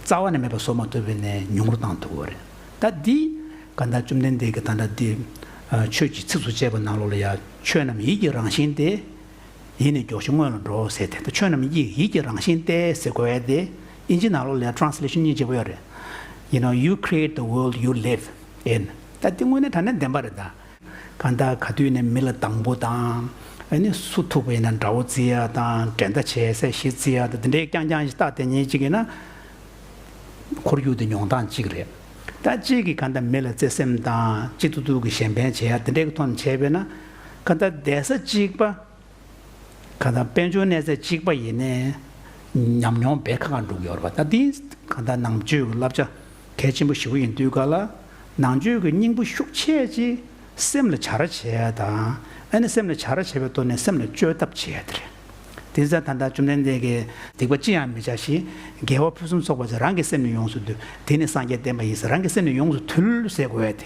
རྩ་བ་ནས་མེད་པ་བཟོ་མ་ཐུབ་པས་ནས་ཉུང་རུ་བཏང་ཐུབ་ཡོད་རེད། ད་འདི་ག་ད་བཅོམ་ལྡན་འདས་ཀྱིས་ད་ལྟ་འདི་ཆོས་ཀྱི་ཚིགས་སུ་བཅད་པ་ནང་ལོགས་ལ་ཡ་ཆོས་རྣམས་ཡིད་ཀྱི་རང་བཞིན་ཏེ། ཡིད་ནི་མགྱོགས་ཤིང་སྔོན་ལ་འགྲོ་ཟེར་ཏེ། ད་ཆོས་རྣམས་ཡིད་ཡིད་ཀྱི་རང་བཞིན་ཏེ་ཟེར་དགོས་ཡ་དེ་ཨིན་ཇི་ནང་ལོགས་ལ་ཡ་ཊེ་རན་སི་ལེ་ཤན་གཉིས་བྱེད་པ་ཡོད་རེད། You know, you create the world you live in. ད་འདི་དངོས་གནས་དྲང་གནས་བདེན་པ་རེད་ད། གང་ལྟར་ག་དུས་ནས་མི་ལ་སྡང་པོ་དང་། ཨ་ནི་སུ་ཐུག་པ་ཡིན་ན་དགྲ་བོ་བརྩི་ཡ་དང་འགྲན་ཟླ་བྱེད་སའི་གཞི་བརྩི་ཡ་དང་དེ་འདྲའི་རྐྱང་རྐྱང་ཞིག་བལྟ་དེ་ཉིད་ཅིག་ཡིན་ན། ཁོར་ཡུག་དེ་མྱོང་སྟངས་གཅིག་རེད། ད་གཅིག་གིས་གང་ལྟར་མི་ལ་བརྩེ་སེམས་དང་གཅིག་ཏུ་ཏུ་གི་གཞན་ཕན་བྱེད་ཡ་དེ་འདྲའི་གི་ཐོག་ནས་བྱས་པས་ན། གང་ལྟར་བསྡད་ས་གཅིག་པ། གང་ལྟར་དཔལ་འབྱོར་གནས་ཚད་གཅིག་པ་ཡིན་ནའི་ཉམས་མྱོང་དཔེ་ཁག་ཁག་འགྲོ་གི་ཡོད་རེད་པ། ད་འདི་གང་ལྟར་ནང་ཆོས་ཀྱི་བསླབ་བྱ་གལ་ཆེན་པོ་ཞེ་པོ་ཡིན་དུས་ག་ལ། ནང་ཆོས་ཀྱི་སྙིང་པོ་ཤུགས་ཆེ་ཅིག་སེམས་ལ་བྱ་ར་བྱེད་ཡ་དང་། ཨ་ནི་སེམས་ལ་བྱ་ར་བྱེད་པའི་ཐོག་ནས་སེམས་ལ་བཅོས་ཐབས་བྱེད་ཡ་དེ་རེད། དེ་ཙང་ད་ལྟ་བཅོམ་ལྡན་འདས་ཀྱིས་སྡིག་པ་ཅི་ཡང་མི་བྱ་ཞིང་། དགེ་བ་ཕུན་སུམ་ཚོགས་པ་ཅིག་རང་གི་སེམས་ནི་ཡོངས་སུ་འདུལ། དེ་ནི་སངས་རྒྱས་བསྟན་པ་ཡིན་ཟེར། རང་གི་སེམས་ནི་ཡོངས་སུ་འདུལ་ཟེར་དགོས་ཡ་དེ།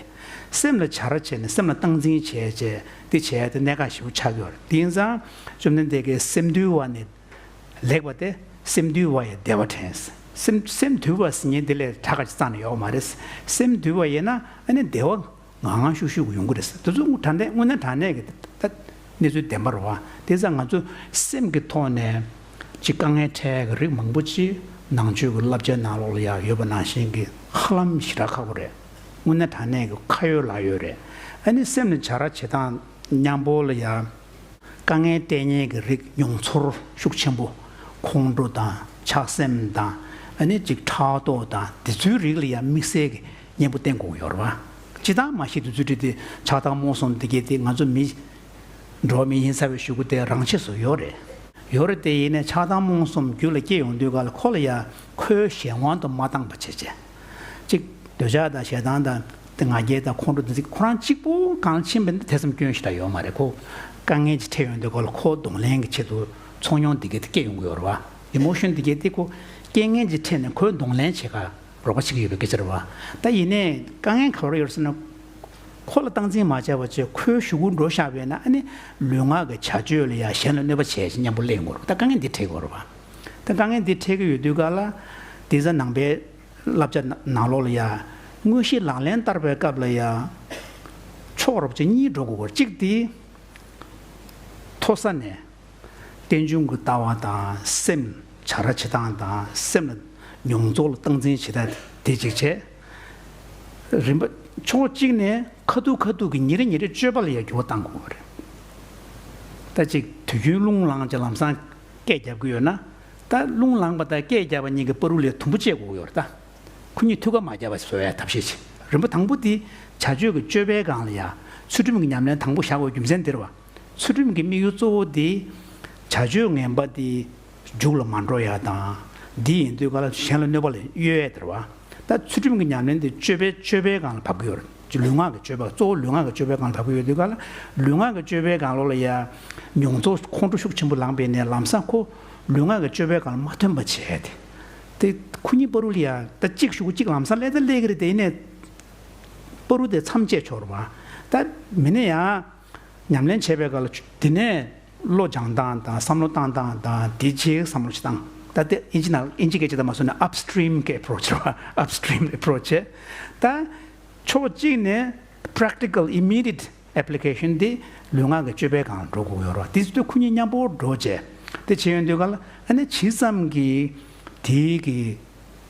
སེམས་ལ་བྱ་ར་བྱས་ནས་སེམས་ལ་སྟངས་འཛིན་བྱས་བྱས་དེ་བྱས་ཏེ་གནད་འགག་ཞེ་པོ་ཆགས་ཀྱི་ཡོད་རེད། དེ་ཡིན་ཙང་བཅོམ་ལྡན་འདས་ཀྱིས་སེམས་དུལ་བ་ནི་ལེགས་པ་སྟེ། སེམས་དུལ་བ་ཡིས་བདེ་བ་དྲན། སེམས་སེམས་དུལ་བ་ཟེར་མཁན་དེ་ལས་དྲག་ག་ཅིག་རྩ་ནས་ཡོད་མ་རེད། སེམས་དུལ་བ་ཡིན་ན་ཨ་ནི་བདེ་བ་ངང་ངང་ཤུགས་ཤུགས་ཀྱིས་ཡོང་གི་རེད། དེ་ཚོ་དྲང་གནས་དངོས་གནས་དྲང་གནས་ཀྱི་ད་གནས་ཚུལ་བདེན་པ་རེད་བ། དེ་ཙང་ང་ཚོ་སེམས་ཀྱི་ཐོག་ནས་ཅིག་དཀའ་ངལ་འཕྲད་ཀྱི་རིགས་མང་པོ་ཅིག་ནང་ཆོས་ཀྱི་བསླབ་བྱའི་ནང་ལོགས་ལ་ཡང་ཡོད་པ་ནང་བཞིན་གྱི་ཧ་ལམ་ཞེ་དྲག་ཁག་པོ་རེད། དངོས་གནས་དྲང་གནས་ཀྱི་ཁ་ཡོད་ལག་ཡོད་རེད། ཨ་ནི་སེམས་ལ་བྱ་ར་བྱེད་སྟངས་མཉམ་པོ་ལ་ཡང་དཀའ་ངལ་སྤྲད་མཁན་གྱི་རིགས་མྱོང་ཚོར་ཤུགས་ཆེན་པོ། ཁོང་ཁྲོ་དང་ཆགས་སེམས་དང་། ཨ་ནི་ཅིག་ཕྲག་དོག་དང་དེ་ཚོའི་རིགས་ལ་ཡང་དམིགས་བསལ་གྱི་གཉེན་པོ་བསྟེན་དགོས་ཀྱི་ཡོད་རེད་བ། སྤྱིར་བཏང་མ་གཞི་དེ་ཚོའི་རིགས་དེ་ཆགས་སྡང་རྨོངས་གསུམ་དེ་གས་དེ་ང་ཚོ་མི་འགྲོ་བ་མི་ཡིན་ཚར་བའི་གཞུག་གུ་དེ་རང་ཆས་སུ་ཡོད་རེད། ཡོད་རེད་དེ་ཡིན་ནའི་ཆགས་སྡང་རྨོངས་གསུམ་རྒྱུད་ལ་སྐྱེ་ཡོང་དུས་ག་ལ་ཁོ་ལ་ཡང་ཁོའི་གཞན་དབང་དུ་མ་བཏང་པ་བྱས་བྱས། གཅིག་འདོད་ཆགས་དང་ཞེ་སྡང་དང་དེ་ང་རྒྱལ་དང་ཁོང་ཁྲོ་དེ་ཚོ་ཁོ་རང་གཅིག་པུ་གང་ཕྱིན་པ་འདི་ཐེ་ཚོམ་སྐྱོན་ཞིག་ད་ཡོད་མ་རེད། ཁོ་དཀའ་ངལ་ཅིག་འཕྲད་ཡོང་དུས་ག་ལ་ཁོ་གདོང་ལེན་གྱི་ཆེད་དུ་ཚོར་མྱོང་དེ་གས་དེ་སྐྱེ་ཡོང་གི་ཡོད་རེད་བ། ཨི་མོ་ཤོན་དེ་གས་དེ་ཁོ་རྐྱེན་ངན་ཅིག་འཕྲད་ནས་ཁོའི་གདོང་ལེན་བྱེད་ག་རོགས་པ་བྱེད་ཀྱི་ཡོད་པའི་སྐད་ཆ་རེད་བ། ད་ཡིན་ནའི་དཀའ་ངལ་ག་རེ་ཡོད་ཟེར་ན། ཁོ་ལ་སྟངས་འཛིན་མ་བྱས་པ་བྱས་ཁོའི་གཞུག་གུ་འགྲོ་བཞག་པས་ན་ཨ་ནི་ལུས་ངག་གི་བྱ་སྤྱོད་ལ་ཡང་གཞན་ལ་གནོད་པ་བྱས་ཤིང་མཉམ་པོ་སླེབས་ཡོང་གི་རེད་བ། ད་དཀའ་ངལ་འདི་འཕྲད་ཀྱི་ཡོད་རེད་བ། ད་དཀའ་ངལ་འདི་འཕྲད་ཀྱི་ཡོད་དུས་ག་ལ་དེ་ཚོ་ནང་པའི་བསླབ་བྱ་ནང་ལོགས་ལ་ཡང་དངོས་གཞི་ལག་ལེན་བསྟར་བའི་སྐབས་ལ་ཡང་ ཕྱོགས་རོབ་ཅིག་གཉིས་འགྲོ་དགོས་སྐོར། གཅིག་དེ་མཐོ་ས་ནས་རྟེན་འབྱུང་གི་ལྟ་བ་དང་སེམས་བྱ་ར་བྱེད་སྟངས་དང་སེམས་ལ་མྱོང་ཚོར་ལ་སྟངས་འཛིན་བྱེད་སྟངས་དེ་གཅིག་བྱས། རིམ་པ་ཕྱོགས་གཅིག་ནས་ཁ་ཐུག་ཁ་ཐུག་གི་ཉིན་རེ་ཉིན་རེ་སྤྱོད་པ་ལ་ཡང་འགྱུར་བ་གཏང་དགོས་པ་རེད། ད་ཅིག་དུས་རྒྱུན་རླུང་ལངས་ཅིག་ལམ་སང་སྐད་རྒྱབ་ཀྱི་ཡོད་ན། ད་རླུང་ལངས་པ་དང་སྐད་རྒྱབ་པ་གཉིས་ཀྱི་བར་དུ་ལ་དུམ་བུ་བཅད་དགོས་ཀྱི་ཡོད་རེད་ད། ཁོ་གཉིས་ཐུག་ག་མ་རྒྱབ་པ་བཟོ་ཡ་ཐབས་ཤེས་བྱེད། རིམ་པ་དང་པོ་དེ་བྱ་སྤྱོད་ཀྱི་སྤྱོད་པའི་སྒང་ལ་ཡ་ཚུལ་ཁྲིམས་ཀྱི་ཉམས་ལེན་དང་པོ་བཞག་དགོས་རྒྱུ་མཚན་དེ་རེད་བ། ཚུལ་ཁྲིམས་ཀྱི་དམིགས་ཡུལ་གཙོ་བོ་དེ་བྱ་སྤྱོད་ངན་པ་དེ་མཇུག་ལ་མ་འགྲོ་ཡ་དང་། འདི་ཡིན་དུས་ག་ལ་གཞན་ལ་གནོད་པ་ལ་གཡོལ་ཡ་དེ་རེད་བ། ད་ཚུལ་ཁྲིམས་ཀྱི་ཉམས་ལེན་དེ་སྤྱོད་པའི་སྤྱོད་པའི་སྒང་ལ་བབས་ཀྱི་ཡོད་རེད། ལུས་ངག་གི་སྤྱོད་པ་གཙོ་བོ་ལུས་ངག་གི་སྤྱོད་པའི་སྒང་ལ་བབས་ཀྱི་ཡོད་དུས་ག་ལ་ལུས་ངག་གི་སྤྱོད་པའི་སྒང་ལོགས་ལ་ཡ་མྱོང་ཚོར་ཁོང་ཁྲོ་ཤུགས་ཆེན་པོ་ལངས་པའི་ནས་ལམ་སང་ཁོ་ལུས་ངག་གི་སྤྱོད་པའི་སྒང་ལ་མ་ཐོན་པ་བྱས་ཏེ། དེ་ཁོ་གཉིས་བར་དུ་ལ་ཡ་ད་གཅིག་གཞུག་གུ་གཅིག་ལམ་སང་སླེབས་ད་སླེབས་ཀྱི་རེད་དེ། ཡིན་ནའི་བར་དུ་དེ་མཚམས་བཅད་ཆོག་རེད་བ། ད་མི་ནས་ཡང་ཉམས་ལེན་བྱས་པའི་སྐབས་ལ་དེ་ནས་བློ་སྦྱང་སྟངས་དང་བསམ་བློ་བཏང་སྟངས་དང་དེ་རྗེས་བསམ་བློ་ཞིག་བཏང་། ད་དེ་ཨིན་ཇི་ནང་ཨིན་ཇི་སྐད་ཆ་དང་མ་སོང་ན་upstream་གི་approach་རེད་བ། upstream approach་བྱས། ད་ཕྱོགས་གཅིག་ནས་practical immediate application་དེ་ལུས་ངག་གི་སྤྱོད་པའི་སྒང་ལ་འགྲོ་དགོས་ཡོད་རེད་བ། དེ་ཚོ་ཁོ་གཉིས་མཉམ་པོ་འགྲོ་བྱས། དེ་བྱས་ཡོང་དུས་ག་ལ་ཨ་ནི་ཇི་ཙམ་གྱིས་དེའི་གི་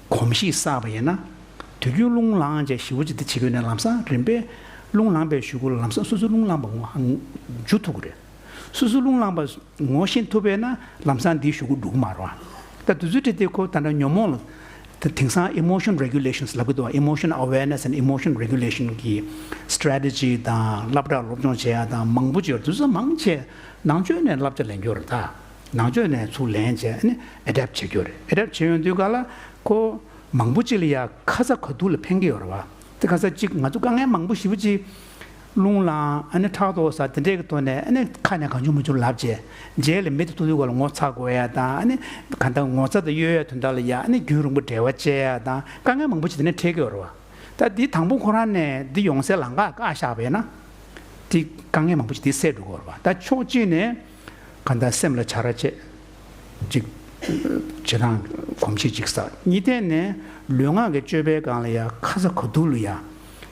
གོམས་གཤིས་བསགས་པ་ཡིན་ན། དུས་རྒྱུན་རླུང་ལངས་བྱས་ཞེ་པོ་ཅིག་དེ་བྱེད་ཀྱི་ཡོད་ན་ལམ་སང་རིམ་པས་རླུང་ལངས་པའི་གཞུག་གུ་ལ་ལམ་སང་སོ་སོའི་རླུང་ལངས་པ་ངོ་འཇུ་ཐུབ་ཀྱི་རེད། སོ་སོའི་རླུང་ལངས་པ་ངོ་ཤེས་ཐུབ་པས་ན་ལམ་སང་འདིའི་གཞུག་གུ་འགྲོ་གི་མ་རེད་བ། ད་དུས་ཚོད་དེ་དེ་ཁོ་ད་ལྟ་ཉོན་མོངས་ལ་ད་དེང་སང་emotion regulations་ལབ་ཀྱི་འདུག་བ། Emotion awareness and emotion regulation་གི་strategy་དང་སློབ་གྲྭ་སློབ་སྦྱོང་བྱེད་ཡ་དང་མང་པོ་ཅིག་ཡོད་རེད། དུས་ཚོད་མང་ཆེ་ནང་ཆོས་ནས་བསླབ་བྱ་ལེན་རྒྱུ་རེད་ད། ནང་ཆོས་ནས་ཚུར་ལེན་བྱས་ཨ་ནི་adapt་བྱེད་རྒྱུ་རེད། adapt་བྱེད་ཡོང་དུས་ག་ལ་ཁོ་མང་པོ་ཅིག་ལ་ཡ་ཁ་ཚ་ག་ཐུག་ལ་ཕན་གྱི་ཡོད་རེད་བ། དེ་ཁ་ཚ་གཅིག་ང་ཚོ་དཀའ་ངལ་མང་པོ་ཞེ་པོ་ཅིག་རླུང་ལངས་ཨ་ནི་ཕྲག་དོག་ཟ་དེ་འདྲས་ཀྱི་ཐོག་ནས་ཨ་ནི་ཁ་ནས་གང་བྱུང་མང་བྱུང་ལབ་བྱས། རྗེས་ལ་མི་དེ་ཐུག་དུས་ག་ལ་ངོ་ཚ་དགོས་ཡ་དང་། ཨ་ནི་ག་ད་ངོ་ཚ་དང་གཡོལ་ཡ་དོན་དག་ལ་ཡ་ཨ་ནི་རྒྱུན་རིང་པོ་འབྲེལ་བ་བཅད་ཡ་དང་དཀའ་ངལ་མང་པོ་ཅིག་དེ་ནས་འཕྲད་ཀྱི་ཡོད་རེད་བ། ད་འདི་དང་པོ་ཁོ་རང་ནས་འདི་ཡོང་སའི་ལམ་ཁ་བཀག་བཞག་པ་ཡིན་ན། འདི་དཀའ་ངལ་མང་པོ་ཞིག་འདི་སེལ་འགྲོ་གི་ཡོད་རེད་བ། ད་ཕྱོགས་གཅིག་ནས་གང་ལྟར་སེམས་ལ་བྱ་ར་བྱེད་ཅིག་བྱེད་སྟངས་གོམས་གཤིས་ཅིག་བསགས། གཉིས་ཐད་ནས་ལུས་ངག་གི་སྤྱོད་པའི་སྒང་ལ་ཡ་ཁ་ཚ་ག་ཐུག་ལ་ཡ་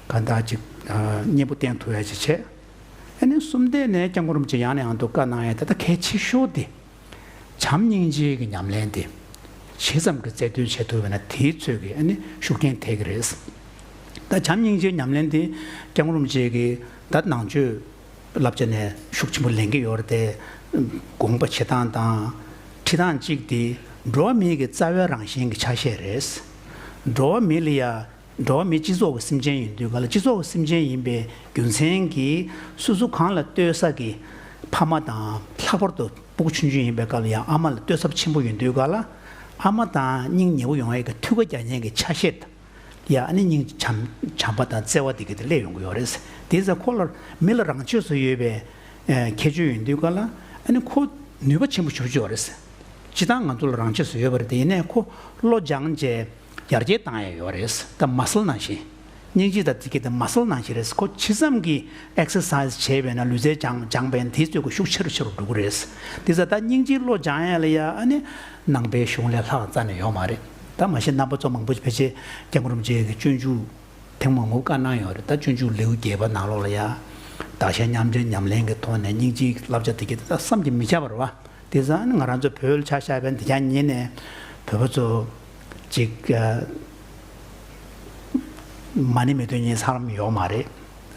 གང་ལྟར་ཅིག་གཉེན་པོ་བསྟེན་ཐུབ་ཡ་ཅིག་བྱས། ཨ་ནི་གསུམ་ཐད་ནས་སྐྱབས་མགོན་རིན་པོ་ཆེ་ཡང་ནས་ཡང་དུ་བཀའ་གནང་ཡ་ད་ལྟ་གལ་ཆེ་ཤོས་དེ། བྱམས་སྙིང་རྗེ་གི་ཉམས་ལེན་དེ་ཇི་ཙམ་གྱི་རྩལ་འདོན་བྱེད་ཐུབ་པ་ན་དེའི་ཚོད་ཀྱི་ཨ་ནི་ཤུགས་རྐྱེན་ཐེབས་ཀྱི་རེད། ད་བྱམས་སྙིང་རྗེའི་ཉམས་ལེན་དེ་སྐྱབས་མགོན་རིན་པོ་ཆེ་གིས་ད་ནང་ཆོས་བསླབ་བྱ་ནས་ཤུགས་ཆེན་པོ་ལེན་གྱི་ཡོད་རེད་དེ། དགོངས་པ་བཞེས་སྟངས་དང་ཁྲིད་སྟངས་གཅིག་དེ་འགྲོ་བ་མིའི་གི་རྩ་བའི་རང་བཞིན་གྱི་ཆ་ཤས་རེད། འགྲོ་བ་མི་ལ་ཡ། འགྲོ་བ་མི་སྤྱི་ཚོགས་ཀྱི་སེམས་ཅན་ཡིན་དུས་ག་ལ་སྤྱི་ཚོགས་ཀྱི་སེམས་ཅན་ཡིན་པའི་རྒྱུ་མཚན་གྱིས་སོ་སོ་གང་ལ་ལྟོས་ས་གི་ཕ་མ་དང་། ལྷག་པར་དུ་སྤུ་གུ་ཆུང་ཆུང་ཡིན་པའི་སྐབས་ལ་ཡང་ཨ་མ་ལ་ལྟོས་ས་ཆེན་པོ་ཡིན་དུས་ག་ལ་ཨ་མ་དང་སྙིང་ཉེ་བོ་ཡོང་ཡས་ཀྱི་ཐུགས་ཁ་རྒྱག་མཁན་གྱི་ཆ་ཤས་ཡ་ཨ་ནི་སྙིང་བྱམས་བྱམས་པ་དང་བརྩེ་བ་དེ་ག་དེ་སླེབས་ཡོང་གི་ཡོད་རེད། དེ་ཚེ་ཁོ་ལ་མི་ལ་རང་ཆས་སུ་ཡོད་པའི་ཁྱད་ཆོས་ཡིན་དུས་ག་ལ་ཨ་ནི་ཁོ་ནུས་པ་ཆེན་པོ་ཞེ་པོ་ཅིག་ཡོད་རེད། སྤྱིར་བཏང་ང་ཚོ་ལ་རང་ཆས་སུ་ཡོད་པ་རེད་དེ། ཡིན་ནའི་ཁོ་བློ་སྦྱངས་བྱས། ཡར་རྒྱས་བཏང་ཡ་ཡོད་རེད། ད་མ་སལ་ནང་བཞིན། སྙིང་རྗེ་དང་དེ་ག་དེ་མ་སལ་ནང་བཞིན་རེད། ཁོ་ཇི་ཙམ་གྱིས་ཨེག་སར་སའི་ཛི་བྱས་པས་ན། ལུས་རྩལ་སྦྱངས་སྦྱངས་པས་ན་དེའི་ཚོད་ཀྱི་ཤུགས་ཆེ་རུ་ཆེ་རུ་འགྲོ་གི་རེད། དེ་ཙང་ད་སྙིང་རྗེའི་བློ་སྦྱང་ཡ་ལ་ཡ་ཨ་ནི་ནང་པའི་གཞུང་ལས་ལྷག་རྩ་ནས་ཡོད་མ་རེད། ད་མ་གཞི་རྣམ་པ་ཚོ་མང་པོ་ཕལ་ཆེར་སྐྱབས་མགོན་རིན་པོ་ཆེ་གི་སྤྱོད་འཇུག་ཐེངས་མང་པོ་བཀའ་གནང་ཡོད་རེད། ད་སྤྱོད་འཇུག་ལེའུ་བརྒྱད་པ་ནང་ལོགས་ལ་ཡ། བདག་གཞན་མཉམ་བརྗེའི་ཉམས་ལེན་གྱི་ཐོག་ནས་སྙིང་རྗེའི་བསླབ་བྱ་དེ་ག་དེ་ད་བསམ་གྱིས་མི་ཁྱབ་པ་རེད་བ། དེ་ཙང་ང་རང་ཚོ་བོད་ལ་ཆ་བཞག་པ་ཡིན་ན་དེ་རྒྱ་ཉིན་ནས་བོད་པ་ཚོ་ཅིག་ཨ། མ་ཎི་མེད་དུས་ཉིན་ས་ལམ་ཡོད་མ་རེད།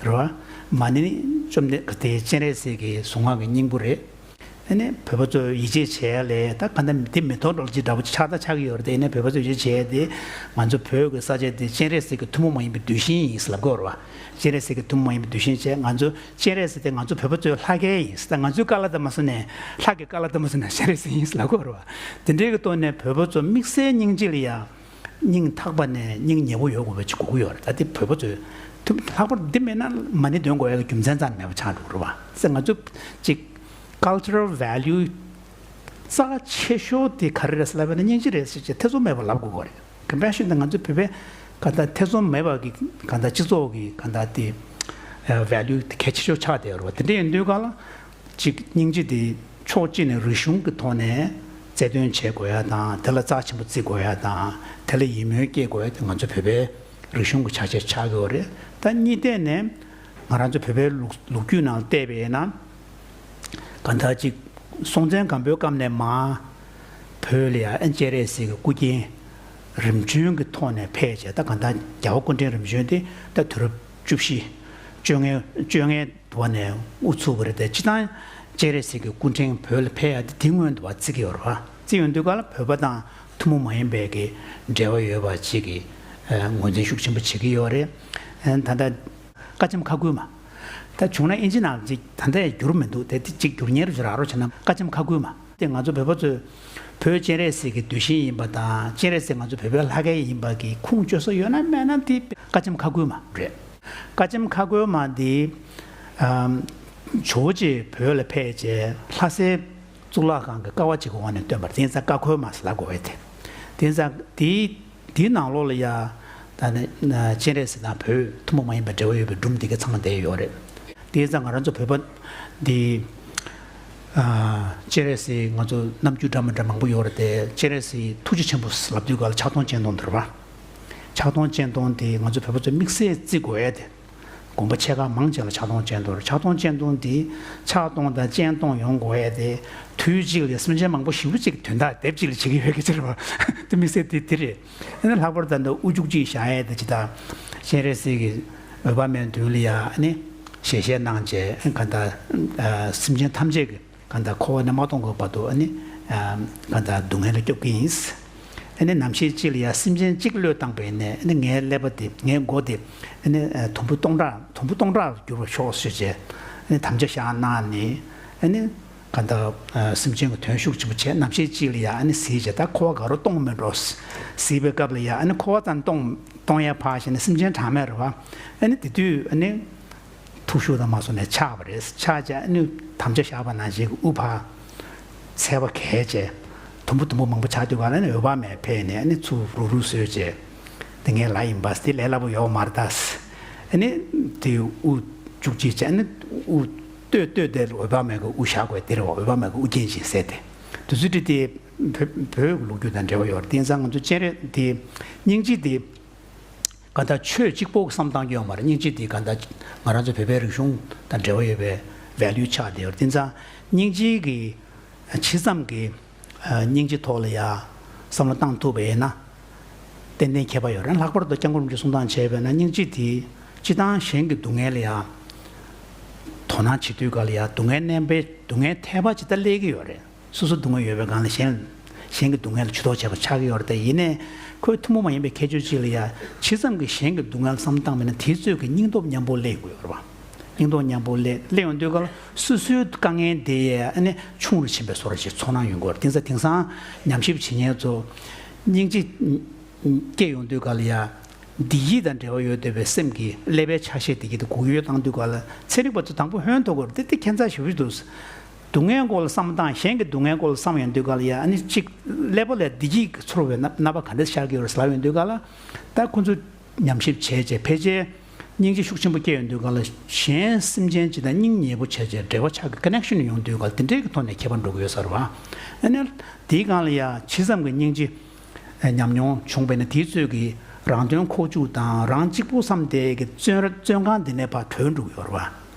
རེད་བ། མ་ཎི་བཅོམ་ལྡན་དེ་སྤྱན་རས་གཟིགས་ཀྱི་གཟུངས་སྔགས་ཀྱི་སྙིང་པོ་རེད། ཨ་ནི་བོད་པ་ཚོ་ཡིད་ཆེས་བྱེད་ཡ་ལས་ད་ག་འདྲ་དེ་མི་ཐོག་འགྲོ་ཅིག་འདྲ་པོ་ཆགས་ད་ཆགས་ཀྱི་ཡོད་རེད་དེ། ཨ་ནི་བོད་པ་ཚོ་ཡིད་ཆེས་བྱེད་ཡ་དེ་ང་ཚོ་བོད་ཀྱི་ས་ཆ་དེ་སྤྱན་རས་གཟིགས་ཀྱི་ཐུན་མོང་མ་ཡིན་པའི་གདུལ་ཞིང་ཡིན་ཟེར་ལབ་ཀྱི་ཡོད་རེད་བ། སྤྱན་རས་གཟིགས་ཀྱི་ཐུན་མོང་མ་ཡིན་པའི་གདུལ་ཞིང་བྱས། ང་ཚོ་སྤྱན་རས་གཟིགས་དེ་ང་ཚོ་བོད་པ་ཚོའི་ལྷ་སྐལ་ཡིན་ཟེར། ད་ང་ཚོའི་བཀའ་སློབ་དེ་མ་སོང་ནས་ལྷ་གི་བཀའ་སློབ་དེ་མ་སོང་ནས་སྤྱན་རས་གཟིགས་ཡིན་ཟེར་ལབ་ཀྱི་ཡོད་རེད་བ། དེ་འདྲའི་གི་ཐོག་ནས་བོད་པ་ཚོ་དམིགས་བསལ་སྙིང་རྗེ་ལ་ཡ། སྙིང་ཐག་པ་ནས་སྙིང་ཉེ་བོ་ཡོད་དགོས་པ་ཅིག་དགོས་ཀྱི་ཡོད་རེད། ད་དེ་བོད་པ་ཚོས་ཐུབ་ལྷག་པར་འདི་མེད་ན་མ་ཎི་འདོན་དགོས་ཡ་གི་རྒྱུ་མཚན་རྩ་ནས་མེད་པ་ཆགས་འགྲོ་གི་རེད་བ། ཟེར་ང་ཚོ་ཅིག་cultural value་རྩ་ཆེ་ཤོས་དེ་ག་རེ་རེད་ཟེར་ལབ་པ་ན་སྙིང་རྗེ་རེད་ཟེར་བྱས་ཐེ་ཚོམ་མེད་པར་ལབ་དགོས་ཀྱི་རེད། Compassion་དེ་ང་ཚོ་བོད་པའི་ག་ད་ཐེ་ཚོམ་མེད་པ་གི་ག་ད་སྤྱི་ཚོགས་ཀྱི་ག་ད་དེ་value་དེ་གལ་ཆེ་ཤོས་ཆགས་བསྡད་ཡོད་རེད་བ། དེ་འདྲ་ཡིན་དུས་ག་ལ། གཅིག་སྙིང་རྗེ་དེ་ཕྱོགས་གཅིག་ནས་རིག་གཞུང་གི་ཐོག་ནས་རྩལ་འདོན་བྱེད་དགོས་ཡ་དང་། དེ་ལ་རྩ་ཆེན་པོ་བརྩི་དགོས་ཡ་དང་། དེ་ལ་ཡིད་སྨོན་སྐྱེ་དགོས་ཡ་དེ་ང་ཚོ་བོད་པའི་རིག་གཞུང་གི་ཆ་ཤས་ཆགས་ཀྱི་ཡོད་རེད། ད་གཉིས་ཐད་ནས་ ང་རང་ཚོ་བོད་པའི་ལུགས་ལོ་རྒྱུས་ནང་བལྟས་པས་ན། གང་ལྟར་ཅིག་སྲོང་བཙན་སྒམ་པོའི་སྐབས་ནས་མར་བོད་ལ་ཡ་སྤྱན་རས་གཟིགས་ཀྱི་སྐུ་རྒྱན་རིམ་བྱོན་གྱི་ཐོག་ནས་ཕེབས་བྱས། ད་གང་ལྟར་རྒྱལ་བ་སྐུ་ཕྲེང་རིམ་བྱོན་དེ་ད་དུས་རབས་བཅུ་བཞི་བཅོ་ལྔའི་བཅོ་ལྔའི་བར་ནས་དབུ་ཚུགས་པ་རེད་དེ། སྤྱིར་བཏང་སྤྱན་རས་གཟིགས་ཀྱི་སྐུ་ཕྲེང་བོད་ལ་ཕེབས་ཡ་དེ་དེ་སྔོན་དུ་བ་བརྩི་གི་ཡོད་རེད་བ། བརྩི་ཡོང་དུས་ག་ལ་བོད་པ་དང་ཐུན་མོང་མ་ཡིན་པའི་གི་འབྲེལ་བ་ཡོད་པ་ཅིག་གི་ངོས་འཛིན་ཤུགས་ཆེན་པོ་བྱེད་ཀྱི་ཡོད་རེད། ད་ལྟ་ཀ་ཆེམ་ཁ་ཁུལ་མ། ད་བྱུང་ན་ཨིན་ཇི་ནང་ཅིག་ད་ལྟ་ཡང་འགྱུར་མི་འདུག་དེ་དེ་ཅིག་འགྱུར་ཉེར་བཞག་རོགས་བྱས་ན། ཀ་ཆེམ་ཁ་ཁུལ་མ་དེ་ང་ཚོ་བོད་པ་ཚོས་བོད་སྤྱན་རས་གཟིགས་ཀྱི་གདུལ་ཞིང་ཡིན་པ་དང་། སྤྱན་རས་གཟིགས་ང་ཚོ་བོད་པའི་ལྷ་སྐལ་ཡིན་པ་གི་ཁུངས་བཅོལ་ས་ཡོད་ན་མེད་ན་དེ་ཀ་ཆེམ་ཁ་ཁུལ་མ་རེད། ཀ་ཆེམ་ཁ་ཁུལ་མ་དེ་ཨམ་ཇོ་བོ་རྗེ་བོད་ལ་ཕེབས་རྗེས་ལྷ་སའི་གཙུག་ལག་ཁང་གི་ཀ་བ་གཅིག་གི་འོག་ནས་བཏོན་པ་རེད། དེ་ཡིན་ཙང་ཀ་ཁུལ་མ་ཟེར་ལབ་དགོས་པ་རེད་དེ། དེ་ཡིན་ཙང་དེའི་དེའི་ནང་ལོགས་ལ་ཡ་ད་ནི་སྤྱན་རས་གཟིགས་དང་བོད་ཐུན་མོང་མ་ཡིན་པའི་འབྲེལ་བ་ཡོད་པའི་སྒྲུང་དེ་ག་ཚང་མ་བསྡད་ཡོད་རེད། དེ་ཡིན་ཙང་ང་རང་ཚོ་བོད་པ་འདི་ཨ་སྤྱན་རས་གཟིགས་ང་ཚོ་རྣམ་འགྱུར་འདྲ་མི་འདྲ་མང་པོ་ཡོད་རེད་དེ། སྤྱན་རས་གཟིགས་ཐུགས་རྗེ་ཆེན་པོ་ལབ་དུས་ག་ལ་ཕྱག་སྟོང་སྤྱན་སྟོང་དེ་རེད་བ། ཕྱག་སྟོང་སྤྱན་སྟོང་དེ་ང་ཚོ་བོད་པ་ཚོས་དམིགས་བསལ་བརྩི་དགོས་ཡ་དེ། དགོན་པ་ཆེ་ཁག་མང་ཆེ་ལ་ཕྱག་སྟོང་སྤྱན་སྟོང་རེད། ཕྱག་སྟོང་སྤྱན་སྟོང་འདི་ཕྱག་སྟོང་དང་སྤྱན་སྟོང་ཡོང་དགོས་ཡ་དེ། དུས་གཅིག་ལ་སེམས་ཅན་མང་པོ་ཞེ་པོ་ཅིག་དོན་དག་དེབ་གཅིག་ལ་བྱེད་ཀྱི་ཡོད་ཀྱི་ཕྱིར་བ། དེ་དམིགས་བསལ་དེ་དེ་རེད། ཨ་ནི་ལྷག་པར་དུ་འདི་དབུ་བཅུ་གཅིག་བཞག་ཡ་དེ་ཇི་ལྟར་སྤྱན་རས་གཟིགས་ཀྱི་འོད་དཔག་མེད་མདུན་ལ་ཡ་ཨ་ནི་ཞལ་བཞེས་གནང་བྱས། ཨ་གང་ལྟར་ཨ་སེམས་ཅན་ཐམས་ཅད་ཀྱི་གང་ལྟར་འཁོར་བ་ནས་མ་ཐོན་གྱི་བར་དུ་ཨ་ནི་ཨ་གང་ལྟར་སྡུག་བསྔལ་ལས་སྐྱོབ་ཀྱི་ཡིན། ཨ་ནི་ནམ་ཞིག་ཅིག་ལ་ཡ་སེམས་ཅན་གཅིག་བློས་བཏང་པ་ཡིན་ནའི། ཨ་ནི་ངའི་ཀླད་པ་དེ་ངའི་མགོ་དེ་ཨ་ནི་ཨ་དུམ་བུ་སྟོང་ཕྲག་དུམ་བུ་སྟོང་ཕྲག་འགྱུར་བར་ཤོག་ཟེར་བྱས། ཨ་ནི་དམ་བཅའ་བཞག་གནང་ནས། ཨ་ནི་གང་ལྟར་ཨ་སེམས་ཅན་གྱི་དོན་ཤུགས་ཆེན་པོ་བྱས། ནམ་ཞིག་ཅིག་ལ་ཡ་ཨ་ནི་གཟིགས་བྱས། ད་འཁོར་བ་ག་རུ་གཏོང་མི་འགྲོ་གཟིགས་པའི་སྐབས་ལ་ཡ། ཨ་ནི་འཁོར་བ་ཙམ་གཏོང་གཏོང་ཡ་ཕར་བཞག་ནས་སེམས་ཅན་གྲངས་མེད་རེད་བ། ཨ་ནི་དེ་དུས་ཨ་ནི། ཐུགས་ཤུགས་དང་མ་སོང་ནས་ཆགས་པ་རེད། ཆགས་བྱས་ཨ་ནི་དམ་བཅའ་བཞག་པ་ནང་བཞིན་གྱི་དབུ་ཕར་ཚལ་པ་གས་བྱས། དུམ་བུ་དུམ་བུ་མང་པོ་ཆགས་དུས་ག་ལ་ནི་འོད་དཔག་མེད་ཕེབས་ནས་ཨ་ནི་ཚུར་རུག་རུག་བཟོས་བྱས། དེ་ངའི་ལ་ཡིན་པ་དེ་ལས་སླ་པོ་ཡོད་མ་རེད་ད། ཨ་ནི་དེ་དབུ་བཅུ་གཅིག་བྱས། ཨ་ནི་དབུ་སྟོད་སྟོད་དེ་འོད་དཔག་མེད་ཀྱི་དབུ་བཞག་དགོས་དེ་རེད་བ། འོད་དཔག་མེད་ཀྱི་དབུ་རྒྱན་བཞིན་ཟེར་ཏེ། དེ་ཚོ་དེ་དེ་བོད་བོད་ཀྱི་ལོ་རྒྱུས་དང་འབྲེལ་བ་ཡོད་རེད། དེང་སང་ང་ཚོ་སྤྱན་རས་དེ་སྙིང་རྗེ་དེ། གང་ལྟར་ཆོས་གཅིག་པོ་བསམ་བཏང་རྒྱུ་ཡོད་མ་རེད། སྙིང་རྗེ་འདི་གང་ལྟར་ང་རང་ཚོ་བོད་པའི་རིག་གཞུང་དང་འབྲེལ་བ་ཡོད་པའི་value་ཆགས་བསྡད་ཡོད་རེད། དེ་ཙང་སྙིང་རྗེ་གི་ཇི་ཙམ་གྱི་སྙིང་རྗེ་ཐོག་ལ་ཡ་བསམ་བློ་བཏང་ཐུབ་པ་ཡིན་ན། ཏན་ཏན་ཁྱད་པར་ཡོད་རེད། ལྷག་པར་དུ་སྐྱབས་མགོན་རིན་པོ་ཆེས་གསུང་སྟངས་བྱས་པས་ན། སྙིང་རྗེ་འདི་སྤྱིར་བཏང་གཞན་གྱི་སྡུག་བསྔལ་ལ་ཡ་དོ་སྣང་བྱེད་དུས་ག་ལ་ཡ་སྡུག་བསྔལ་མནན་པའི་སྡུག་བསྔལ་ཐེབས་པ་ཇི་ལྟར་སླེབས་ཀྱི་ཡོད་རེད། སོ་སོ་སྡུག་བསྔལ་ཡོད་པའི་སྒང་ལ་གཞན་གཞན་གྱི་སྡུག་བསྔལ་ལ་ཇུས་གཏོགས་བྱས་པ་ཆགས་ཀྱི་ཡོད་རེད་དེ། ཡིན་ནའི་ཁོས་ཐུན་མོང་མ་ཡིན་པའི་ཁྱད་ཆོས་ཅིག་ལ་ཡ་ཇི་ཙམ་གྱིས་གཞན་གྱི་སྡུག་བསྔལ་བསམ་བཏང་བ་ཡིན་ན་དེའི་ཚོད་ཀྱི་སྙིང་སྟོབས་མཉམ་པོ་སླེབས་དགོས་ཡོད་རེད་བ། སྙིང་སྟོབས་མཉམ་པོ་སླེབས་སླེབས་ཡོང་དུས་ག་ལ་སོ་སོའི་དཀའ་ངལ་དེ་ཡ་ཨ་ནི་ཆུང་རུ་ཕྱིན་པའི་བཟོ་འདྲ་ཞིག་ཚོར་སྣང་ཡོང་གི་ཡོད་རེད། དེ་ཙང་དེང་སང་ཉམས་ཞིབ་བྱེད་མཁན་ཚོ་སྙིང་རྗེ་སྐྱེ་ཡོང་དུས་ག་ལ་ཡ། བདེ་སྐྱིད་དང་འབྲེལ་བ་ཡོད་བསྡད་པའི་སེམས་ཀྱི་ཀླད་པའི་ཆ་ཤས་དེ་གྱིས་དེ་འགུག་ཡོད་བཏང་དུས་ག་ལ། ཚན་རིག་པ་ཚོ་དང་པོ་ཧོན་ཐོར་གྱི་ཡོད་རེད། དེ་དེ་ཁྱད་མཚར་ཞེ་པོ་ཅིག་འདུག་སྡུག་བསྔལ་སྐོར་ལ་བསམ་བློ་བཏང་། གཞན་གྱི་སྡུག་བསྔལ་སྐོར་ལ་བསམ་ཡོང་དུས་ག་ལ་ཡ་ཨ་ནི་གཅིག་ཀླད་པ་ལ་བདེ་སྐྱིད་ཀྱི་ཚོར་བའི་རྣམ་རྣམ་པ་ག་འདྲ་ཤར་གྱི་ཡོད་རེད་ཟེར་ལབ་ཡོང་དུས་ག་ལ། ད་ཁོ་ཚོ་ཉམས་ཞིབ་བྱས་རྗེས་ཕལ་ཆེར་སྙིང་རྗེ་ཤུགས་ཆེན་པོ་སྐྱེ་ཡོང་དུས་ག་ལ་གཞན་སེམས་ཅན་ཅིག་དང་སྙིང་ཉེ་པོ་བྱས་རྗེས་འབྲེལ་བ་ཆགས་ཀྱི་connection་ཡོང་དུས་ག་ལ་དེ་འདྲའི་གི་ཐོག་ནས་ཁྱད་པར་འགྲོ་གི་ཡོད་ས་རེད་བ། ཨ་ནི་དེའི་སྒང་ལ་ཡ་ཇི་ཙམ་གྱི་སྙིང་རྗེ་ཉམས་མྱོང་བྱུང་བས་ན། དེའི་ཚོད་ཀྱིས་རང་དོན་ཁོག་བཅུག་དང་རང་གཅིག་པུ་བསམ་བསྡད་ཀྱི་བཙོན་ར་བཙོན་ཁང་འདི་ནས་ཕར་གྲོལ་འགྲོ་གི་ཡོད་རེད་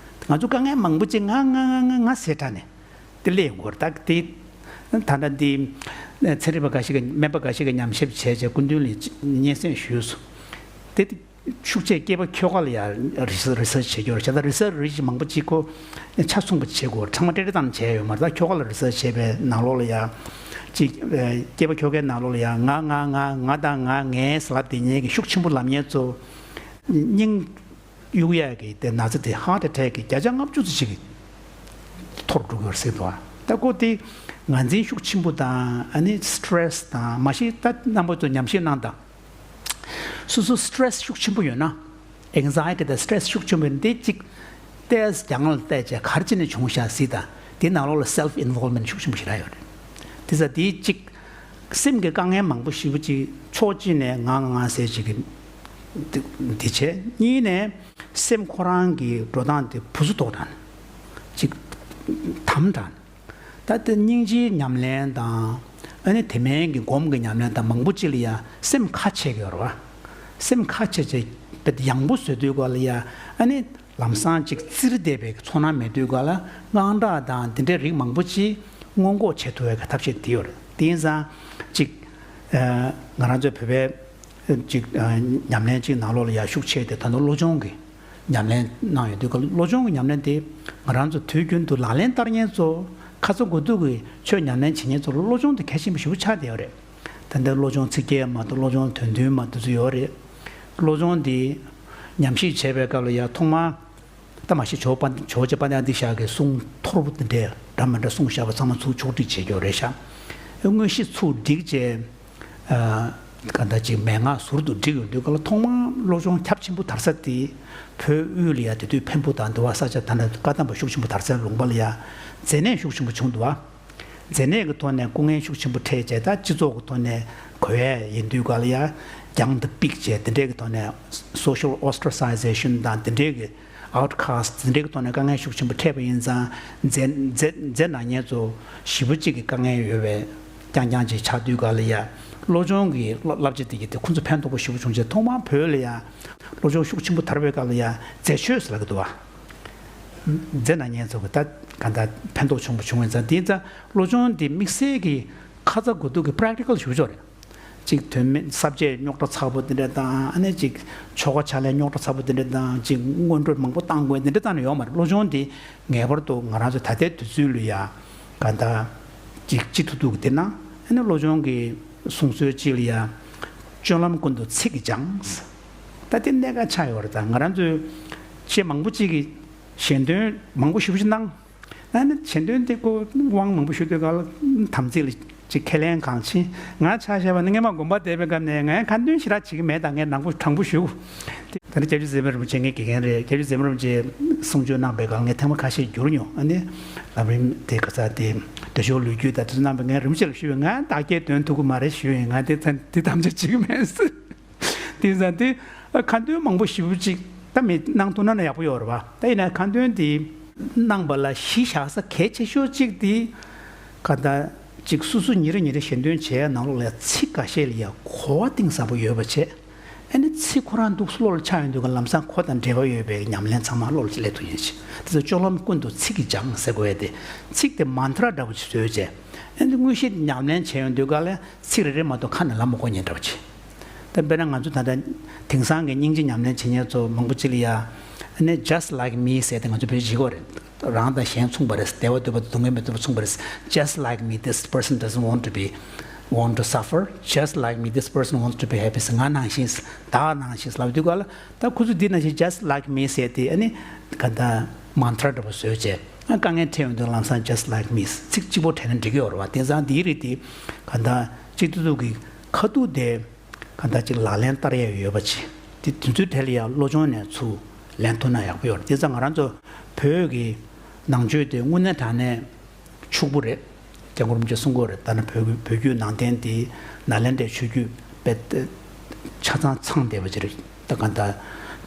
བ། ང་ཚོ་དཀའ་ངལ་མང་པོ་ཅིག་ང་ང་ང་ང་ང་ཟེར་དྲགས་ནས་དེ་སླེབས་ཡོང་གི་ཡོད་རེད། ད་དེ་ད་ལྟ་འདི་ཚན་རིག་པ་འགའ་ཞིག་གིས་སྨན་པ་འགའ་ཞིག་གིས་ཉམས་ཞིབ་བྱས་བྱས་སྐུ་མདུན་ལ་སྙན་སེང་ཞུས་སོང་། དེ་དེ་ཤུགས་ཆེ་སྐྱེས་པ་ཁྱོ་ག་ལ་ཡང་རི་སར་རི་སར་ཆི་བྱེད་ཀྱི་ཡོད་རེད། བྱས་ཙང་རི་སར་རི་མང་པོ་ཅིག་ཁོ་ཆ་མཚུངས་པ་བྱེད་དགོས། ཚང་མ་ཏྲེ་ཏྲེ་ཙམ་བྱས་ཡོད་མ་རེད། ད་ཁྱོ་ག་ལ་རི་སར་བྱས་པའི་ནང་ལོགས་ལ་ཡང་ཅིག་སྐྱེས་པ་ཁྱོ་གའི་ནང་ལོགས་ལ་ཡང་ང་ང་ང་ང་དང་ང་ངའི་ཟེར་ལབ་དེ་ཉལ་གི་ཤུགས་ཆེན་པོ་ལབ་ཉལ་ཚོ་སྙིང་གཡུག་ཡས་ཀྱི་དེ་ན་ཚ་དེ་heart attack་གི་བརྒྱ་ཆ་ལྔ་བཅུ་ཙམ་ཞིག་གི་ཐོར་འགྲོ་གི་ཡོད་རེད་ཟེར་འདུག་ད་ཁོ་དེ་ངར་འཛིན་ཤུགས་ཆེན་པོ་དང་ཨ་ནི་stress་དང་མ་གཞི་ད་རྣམ་པ་ཚོ་ཉམས་ཞིབ་གནང་དང་། སོ་སོ་stress་ཤུགས་ཆེན་པོ་ཡོད་ན། anxiety་དང་stress་ཤུགས་ཆེན་པོ་ཡོད་ན་དེ་གཅིག་ཏོག་ཙམ་རྒྱ་ངལ་བལྟས་བྱས་ག་རེ་བྱས་ནས་བྱུང་ཤག་གཟིགས་དང་། དེ་ནང་ལོགས་ལ་self involvement་ཤུགས་ཆེན་པོ་ཞེ་དྲག་ཡོད་རེད། དེ་ཙང་དེ་གཅིག་སེམས་ཀྱི་དཀའ་ངལ་མང་པོ་ཞེ་པོ་ཅིག་ཕྱོགས་གཅིག་ནས་ང་ང་ང་ཟེར་ཅིག་གི་དེ་བྱས། གཉིས་ནས་སེམས་ཁོ་རང་གི་འགྲོ་སྟངས་དེ་བུ་སུ་དོག་དང་ཅིག་དམ་དང་། ད་ལྟ་སྙིང་རྗེའི་ཉམས་ལེན་དང་། ཨ་ནི་དེ་མིན་གྱི་སྒོམ་གྱི་ཉམས་ལེན་དང་མང་པོ་ཅིག་ལ་ཡ་སེམས་ཁ་ཕྱེ་གི་ཡོད་རེད་བ། སེམས་ཁ་ཕྱེ་བྱས་དཔེ་ཡང་པོ་བཟོ་དུས་སྐབས་ལ་ཡ་ཨ་ནི་ ལམ་སང་ཅིག་བཙིར་བསྡད་པའི་ཚོར་སྣང་མེད་དུས་ག་ལ་དངངས་སྐྲག་དང་འདི་འདྲའི་རིགས་མང་པོ་ཅིག་སྔོན་འགོག་བྱེད་ཐུབ་པའི་ཐབས་ཤེས་དེ་ཡོད་རེད། དེ་ཡིན་ཙང་ཅིག་ཨ་ང་རང་ཚོའི་བོད་པའི་ཅིག་ཨ་ཉམས་ལེན་ཅིག་ནང་ལོགས་ལ་ཡར་ཤུགས་ཆེ་དེ་ད་དུང་བློ་སྦྱོང་གི་ཉམས་ལེན་གནང་ཡོང་དུས་ག་ལ་བློ་སྦྱོང་གི་ཉམས་ལེན་དེ་ང་རང་ཚོ་དུས་རྒྱུན་དུ་ལག་ལེན་བསྟར་མཁན་ཚོ་ཁ་ཚ་དགོས་གཏུག་གི་ཆོས་ཉམས་ལེན་བྱེད་མཁན་ཚོ་ལ་བློ་སྦྱོང་དེ་གལ་ཆེན་པོ་ཞེ་པོ་ཆགས་བསྡད་ཡོད་རེད། ད་ལྟ་བློ་སྦྱོང་ཚིག་བརྒྱད་མ་གཏོགས་བློ་སྦྱོང་དོན་བདུན་མ་གཏོགས་ཚོ་ཡོད་རེད། བློ་སྦྱོང་འདི་ཉམས་ཞིབ་བྱས་པའི་སྐབས་ལ་ཡང་ཐོག་མར་ད་མ་གཞི་ཇོ་བོ་ཇོ་བོ་རྗེ་དཔལ་ལྡན་ཨ་ཏི་ཤ་གི་གསུང་མཐོ་པོ་འདི་འདྲའི་འདྲ་མི་འདྲ་གསུངས་བཞག་པ་ཚང་མ་ཚུར་ཕྱོགས་སྒྲིག་བྱེད་རྒྱུ་རེད་ཤག་དངོས་གཞི་ཚུར་སྒྲིག་བྱས། ག་འདྲ་ཅིག་མན་ངག་ཟུར་དུ་སྒྲིག་ཡོང་དུས་ག་ལ་ཐོག་མར་བློ་སྦྱོང་ཁྱབ་ཆེན་པོ་དར་ས་དེ་བོད་དབུས་ལ་ཡ་དེ་དུས་འཕན་པོ་དང་འདི་བ་ས་ཆ་ད་ནི་བཀའ་གདམས་པ་ཤུགས་ཆེན་པོ་དར་སའི་ལུང་པ་ལ་ཡ་མཛེ་ནད་ཤུགས་ཆེན་པོ་བྱུང་འདུག་བ། མཛེ་ནད་ཀྱི་ཐོག་ནས་སྐུ་ངལ་ཤུགས་ཆེན་པོ་འཕྲད་བྱས། ད་སྤྱི་ཚོགས་ཀྱི་ཐོག་ནས་གོ་ཡས་ཡིན་དུས་ག་ལ་ཡ་རྒྱང་དུ་པིག་བྱས། དེ་འདྲས་ཀྱི་ཐོག་ནས་social ostracization དང་དེ་འདྲས་ཀྱི་outcast དེ་འདྲས་ཀྱི་ཐོག་ནས་དཀའ་ངལ་ཤུགས་ཆེན་པོ་འཕྲད་པ་ཡིན་ཙང་མཛེ་མཛེ་མཛེ་ན་མཁན་ཚོ་ཞེ་པོ་ཅིག་གི་དཀའ་ངལ་ཡོད་པའི་རྐྱང་རྐྱང་ཅིག་ཆགས་དུས་ག་ལ་ཡ་བློ་སྦྱོང་གི་བསླབ་བྱ་དེ་གི་དེ་ཁོང་ཚོ་ཕན་ཐོགས་པོ་ཞེ་པོ་བྱུང་བྱས། ཐོག་མར་བོད་ལ་ཡ་བློ་སྦྱོང་ཤུགས་ཆེན་པོ་དར་བའི་སྐབས་ལ་ཡ་མཛེ་མཆོད་ཟེར་ལབ་ཀྱི་འདུག་བ། མཛེ་ན་མཁན་ཚོ་གི་ད་ག་འདྲ་ཕན་ཐོགས་བྱུང་པ་བྱུང་བ་ཡིན་ཙང་། དེ་ཡིན་ཙང་བློ་སྦྱོང་འདི་དམིགས་བསལ་གྱི་ཁ་ཚ་དགོས་གཏུག་གི་practical ཞེ་པོ་ཅིག་རེད། གཅིག་དོན་མེད་ས་བཅད་རྙོག་དྲ་ཚ་པོ་དེ་འདྲ་དང་། ཨ་ནི་གཅིག་ཆོ་ག་ཕྱག་ལེན་རྙོག་དྲ་ཚ་པོ་དེ་འདྲ་དང་། གཅིག་སྔོན་འགྲོ་མང་པོ་བཏང་དགོས་དེ་འདྲ་བཏང་ནས་ཡོད་མ་རེད། བློ་སྦྱོང་འདི་ངེས་པར་དུ་ང་རང་ཚོ་ད་ལྟའི་དུས་ཚོད་ལ་ཡ་ག་འདྲ་གཅིག་སྤྱི་ཐུབ་ཐུབ་ཀྱི་དེ་ན། ཨ་ནི་བློ་སྦྱོང་གི་གསུང་སྲོལ་གཅིག་ལ་ཡ་སྤྱོད་ལམ་ཀུན་ཏུ་ཚིག་གིས་སྦྱང་། ད་དེ་གནད་འགག་ཆགས་ཡོད་རེད། ད་ང་རང་ཚོའི་ཆེས་མང་པོ་གཅིག་གིས་ཞལ་འདོན་མང་པོ་ཞེ་པོ་ཅིག་གནང་། ཨ་ནི་ཆེད་དོན་དེ་ཀོ་དབང་མང་པོ་ཞུ་དུས་ག་ལ་དམ་ཚིག་ལ་ཅིག་ཁས་ལེན་གང་ཕྱིན། ང་ཆ་བཞག་པ་ནི་སྔས་མ་དགོན་པ་བསྡད་པའི་སྐབས་ནས་ངས་ཁ་འདོན་ཞེ་དྲག་བྱེད་ཀྱི་མེད། ད་ངས་ནང་པོ་དྲང་པོ་ཞུ། དེ་ནི་སྐྱབས་རྗེ་ཟེར་མི་རིན་པོ་ཆེ་ངའི་དགེ་རྒན་རེད། སྐྱབས་རྗེ་ཟེར་མི་རིན་པོ་ཆེ་གསུང་ཆོས་གནང་པའི་སྐབས་ངས་ཐེངས་མ་ཁ་ཤས་བསྒྱུར་མྱོང་། ཨ་ནི་ལམ་རིམ་དེ་ག་ས་དེ་འབྲས་ལྗོངས་ལོ་རྒྱུས་དང་དེ་ཚོ་གནང་པའི་ངས་རིན་པོ་ཆེ་ལ་ཞུས་པས། ང་བདག་སྐྱེལ་འདོན་ཐུབ་ཀྱི་མ་རེད་ཞུས་པས། ང་དེ་ཚ་དེ་དམ་བཅའ་བྱེད་ཀྱི་མེད་ཟེར། དེ་ཙང་དེ་ཁ་འདོན་མང་པོ་ཞེ་པོ་ཅིག་ད་མི་གནང་ཐུབ་ན་ན་ཡག་པོ་ཡོད་རེད་བ། ད་ཡིན་ན་ཁ་འདོན་དེ་གནང་པ་ལ་གཞི་བཞག་ས་གལ་ཆེ་ཤོས་གཅིག་དེ་ག་ད་ཅིག་སོ་སོ་ཉིན་རེ་ཉིན་རེ་ཞལ་འདོན་བྱས་ནང་ལོགས་ལ་ཚིག་འགའ་ཤས་ལ་ཡ་གོ་བ་གཏིང་ཟབ་པོ་ཡོད་པ་བྱས། ཨ་ནི་ཚིག་ཁོ་རང་འདུག་བློ་ལ་འཆར་ཡོང་དུས་ཀ་ལམ་སང་ཁོ་དང་འབྲེལ་བ་ཡོད་པའི་ཉམས་ལེན་ཚང་མ་བློ་ལ་སླེབས་ཐུབ་ཡིན་ཞིང་། དེ་ཚོ་སྤྱོད་ལམ་ཀུན་ཏུ་ཚིག་གིས་སྦྱང་ཟེར་དགོས་ཡ་དེ། ཚིག་དེ་མན་ཏྲ་འདྲ་པོ་ཞིག་བཟོས་བྱས། ཨ་ནི་དངོས་གཞི་ཉམས་ལེན་བྱས་ཡོང་དུས་ཀ་ལ་ཚིག་རེ་རེ་མ་གཏོགས་ཁ་ནས་ལབ་མ་དགོས་ཉེན་འདྲ་པོ་བྱས། ད་དཔེར་ན་ང་ཚོ་ད་ལྟ་དེང་སང་གི་སྙིང་རྗེ་ཉམས་ལེན་བྱེད་མཁན་ཚོ་མང་པོ་ཅིག་ལ་ཡ། ཨ་ནི་just like me ཟེར་ཏེ་ང་ཚོ་བོད་ཡིག་གོ་རེད། རང་དང་གཞན་མཚུངས་པ་རེད། བདེ་བ་འདོད་པ་དང་སྡུག་བསྔལ་མི་འདོད་པ་མཚུངས་པ་རེད། Just like me, this person doesn't want to be, want to suffer. Just like me, this person wants to be happy. ང་ནང་བཞིན། བདག་ནང་བཞིན་ལབ་དུས་ག་ལ་ད་ཁོ་ཚོ་འདི་ནང་བཞིན་just like me ཟེར་ཏེ་ཨ་ནི་ག་ད་མན་ཏྲ་འདྲ་པོ་བཟོས་བྱས། ཨ་དཀའ་ངལ་འཕྲད་ཡོང་དུས་ལམ་སང་just like me ཚིག་གཅིག་པོ་དྲན་ན་འགྲིག་གི་ཡོད་རེད་བ། དེང་སང་འདིའི་རིགས་དེ་ག་ད་གཅིག་ཏུ་ཏུ་གི་ཁ་ཐུག་དེ། གང་ལྟར་ཅིག་ལག་ལེན་བསྟར་ཡས་ཡོད་པ་ཅིག་དེ་དེ་ཚོའི་གྲས་ལ་ཡང་བློ་སྦྱོང་ནས་ཚུར་ལེན་ཐུབ་ན་ཡག་པོ་ཡོད་རེད། དེ་ཙང་ང་རང་ཚོ་བོད་ཀྱི་ནང་ཆོས་དེ་དངོས་གནས་དྲང་གནས་ཕྱུག་པོ་རེད། སྐྱབས་མགོན་རིན་པོ་ཆེས་གསུང་གི་ཡོད་རེད། ད་ནི་བོད་བོད་བརྒྱུད་ནང་བསྟན་དེ་ནཱ་ལེནྡྲའི་ཆོས་བརྒྱུད་དཔེ་ཆ་ཚང་ཚང་བསྡད་པ་ཅིག་རེད། ད་གང་ལྟར་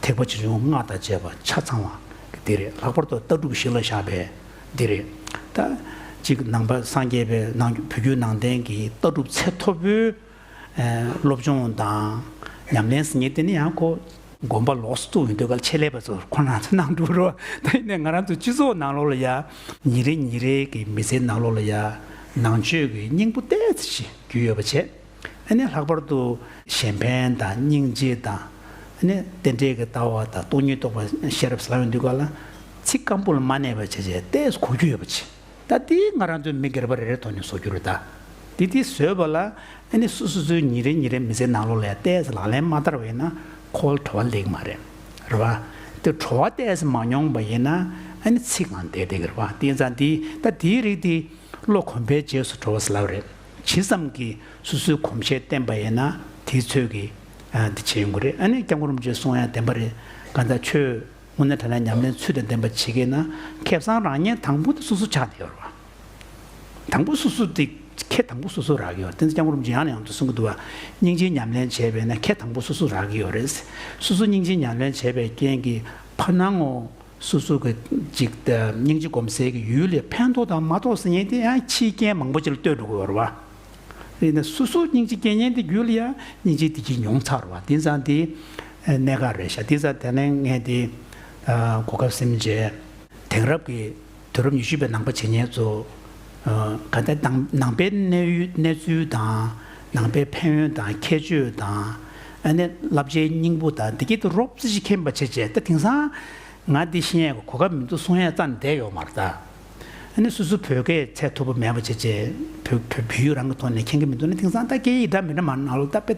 ཐེག་པ་ཆེ་ཆུང་སྔགས་དང་བཅས་པ་ཆ་ཚང་བ་དེ་རེད། ལྷག་པར་དུ་ལྟ་གྲུབ་གཞི་ལ་བཞག་པའི་འདི་རེད། ད་ཅིག་ནང་པ་སངས་རྒྱས་པའི་ནང་བོད་བརྒྱུད་ནང་བསྟན་གྱི་ལྟ་གྲུབ་ཚད་མཐོ་པོའི་ཨ་སློབ་སྦྱོང་དང་ཉམས་ལེན་ཟེར་མཁན་དེ་ནི་ཡང་ཁོ་དགོན་པ་ལོགས་སུ་བཙུགས་ཡོང་དུས་ག་ལ་ཆེད་ལས་པ་ཚོ་ཁོ་རང་ཚོ་གནང་འགྲོ་རོགས། ད་ཡིན་ནའི་ང་རང་ཚོ་སྤྱི་ཚོགས་ནང་ལོགས་ལ་ཡ་ཉིན་རེ་ཉིན་རེ་གི་མི་ཚེའི་ནང་ལོགས་ལ་ཡ་ནང་ཆོས་ཀྱི་སྙིང་པོ་ཏོག་ཙམ་ཞིག་རྒྱུས་ཡོད་པ་བྱས། ཨ་ནི་ལྷག་པར་དུ་གཞན་ཕན་དང་སྙིང་རྗེ་དང་། ཨ་ནི་རྟེན་འབྲེལ་གྱི་ལྟ་བ་དང་སྟོང་ཉིད་རྟོགས་པ་ཤེས་རབ་ཟེར་ལབ་ཡོང་དུས་ག་ལ་ཚིག་སྐམ་པོ་ལ་མ་གནས་པ་བྱས་བྱས་ཏོག་ཙམ་གོ་རྒྱུ་ཡོད་པ་བྱས། ད་དེ་ང་རང་ཚོའི་མི་སྒེར་པ་རེ་རེའི་ཐོག་ནས་བཟོ་རྒྱུ་རེད། ད་དེ་དེ་བཟོས་པ་ལ་ཨ་ནི་སོ་སོ་སོའི་ཉིན་རེ་ཉིན་རེ་མི་ཚེའི་ནང་ལོགས་ལ་ཡ་ཏོག་ཙམ་ལག་ལེན་མ་བསྟར་བ་ཡིན་ན་ཁོ་བོ་བྲོ་བ་སླེབས་ཀྱི་མ་རེད། རེད་བ། དེ་བྲོ་བ་ཏོག་ཙམ་མ་མྱོང་པ་ཡིན་ན་ཨ་ནི་ཚིག་ངང་བསྡད་བསྡད་ཀྱི་རེད་བ། དེ་ཙང་དེ་ད་དེའི་རིགས་དེ་བློ་གོམས་པའི་རྗེས་སུ་འགྲོ་བ་ཟེར་ལབ་རེད། ཇི་ཙམ་གྱིས་སོ་སོའི་གོམས་གཤིས་བརྟན་པ་ཡིན་ན་དེའི་ཚོད་ཀྱིས་ཨ་འདི་བྱེད་ཡོང་གི་རེད། ཨ་ནི་སྐྱབས་མགོན་རིན་པོ་ཆེས་གསུང་ཡ་བདེན་པ་རེད། གང་ལྟར་ཆོས་དངོས་གནས་དྲང་གནས་ཉམས་ལེན་ཚུལ་དང་ལྡན་པ་བྱེད་ཀྱི་ན་ཁེ་བཟང་རག་མཁན་དང་པོ་དེ་སོ་སོ་ཆགས་བསྡད་ཡོད་རེད་བ། དང་པོ་སོ་སོ་དེ་ཁེ་དང་པོ་སོ་སོ་རག་གི་ཡོད་རེད། དེ་ཚོ་སྐྱབས་མགོན་རིན་པོ་ཆེས་ཡང་ནས་ཡང་དུ་གསུང་གི་འདུག་བ། སྙིང་རྗེའི་ཉམས་ལེན་བྱས་པས་ན་ཁེ་དང་པོ་སོ་སོ་རག་གི་ཡོད་རེད། སོ་སོ་སྙིང་རྗེའི་ཉམས་ལེན་བྱས་པའི་རྐྱེན་གྱིས་ཕར་སྣང་ངོ་སོ་སོ་གི་ཅིག་སྙིང་རྗེ་སྒོམ་སའི་གི་ཡུལ་ལ་ཕན་ཐོགས་དང་མ་ཐོགས་ཟེར་མཁན་དེ་ཡང་ཕྱིའི་རྐྱེན་མང་པོ་ཅིག་ལ་ལྟོས་འགྲོ་གི་ཡོད་རེད་བ། ཡིན་ན་སོ་སོ་སྙིང་རྗེ་སྐྱེ་མཁན་དེ་རྒྱུད་ལ་ཡང་སྙིང་རྗེ་དེ་གྱིས་མྱོང་ཚར་བ། དེ་ཙང་དེ་གནད་འགག་རེད་ཤག་དེ་ཙང་དེ་ནས་ངས་དེ་ གོ་སྐབས་ཟིན་རྗེས། དེང་རབས་ཀྱི་དུས་རབས་ཉི་ཤུ་པའི་ནང་པ་བྱེད་མཁན་ཚོ། ག་ད་ནང་ནང་པའི་གནས་ཡུལ་གནས་ཚུལ་དང་། ནང་པའི་ཕན་ཡོན་དང་ཁྱད་ཆོས་དང་། ཨ་ནི་བསླབ་བྱའི་སྙིང་པོ་དང་འདི་གྱད་དུ་རོབ་ཙམ་ཞིག་མཁྱེན་པ་བྱས་རྗེས། ད་དེང་སང་ང་འདི་ཤེས་ཡས་གོ་སྐབས་མི་འདུག་གསུང་ཡས་རྩ་ནས་བསྡད་ཡོད་མ་རེད་ད། ཨ་ནི་སོ་སོ་བོད་སྐད་ཚད་མཐོ་པོ་མེད་པ་བྱས་རྗེས། བོད་བོད་བོད་ཡིག་རང་གི་ཐོག་ནས་མཁྱེན་གྱི་མི་འདུག་ན། དེང་སང་ད་སྐད་ཡིག་འདྲ་མི་འདྲ་མ་ནང་ལོགས་ད་དཔེ་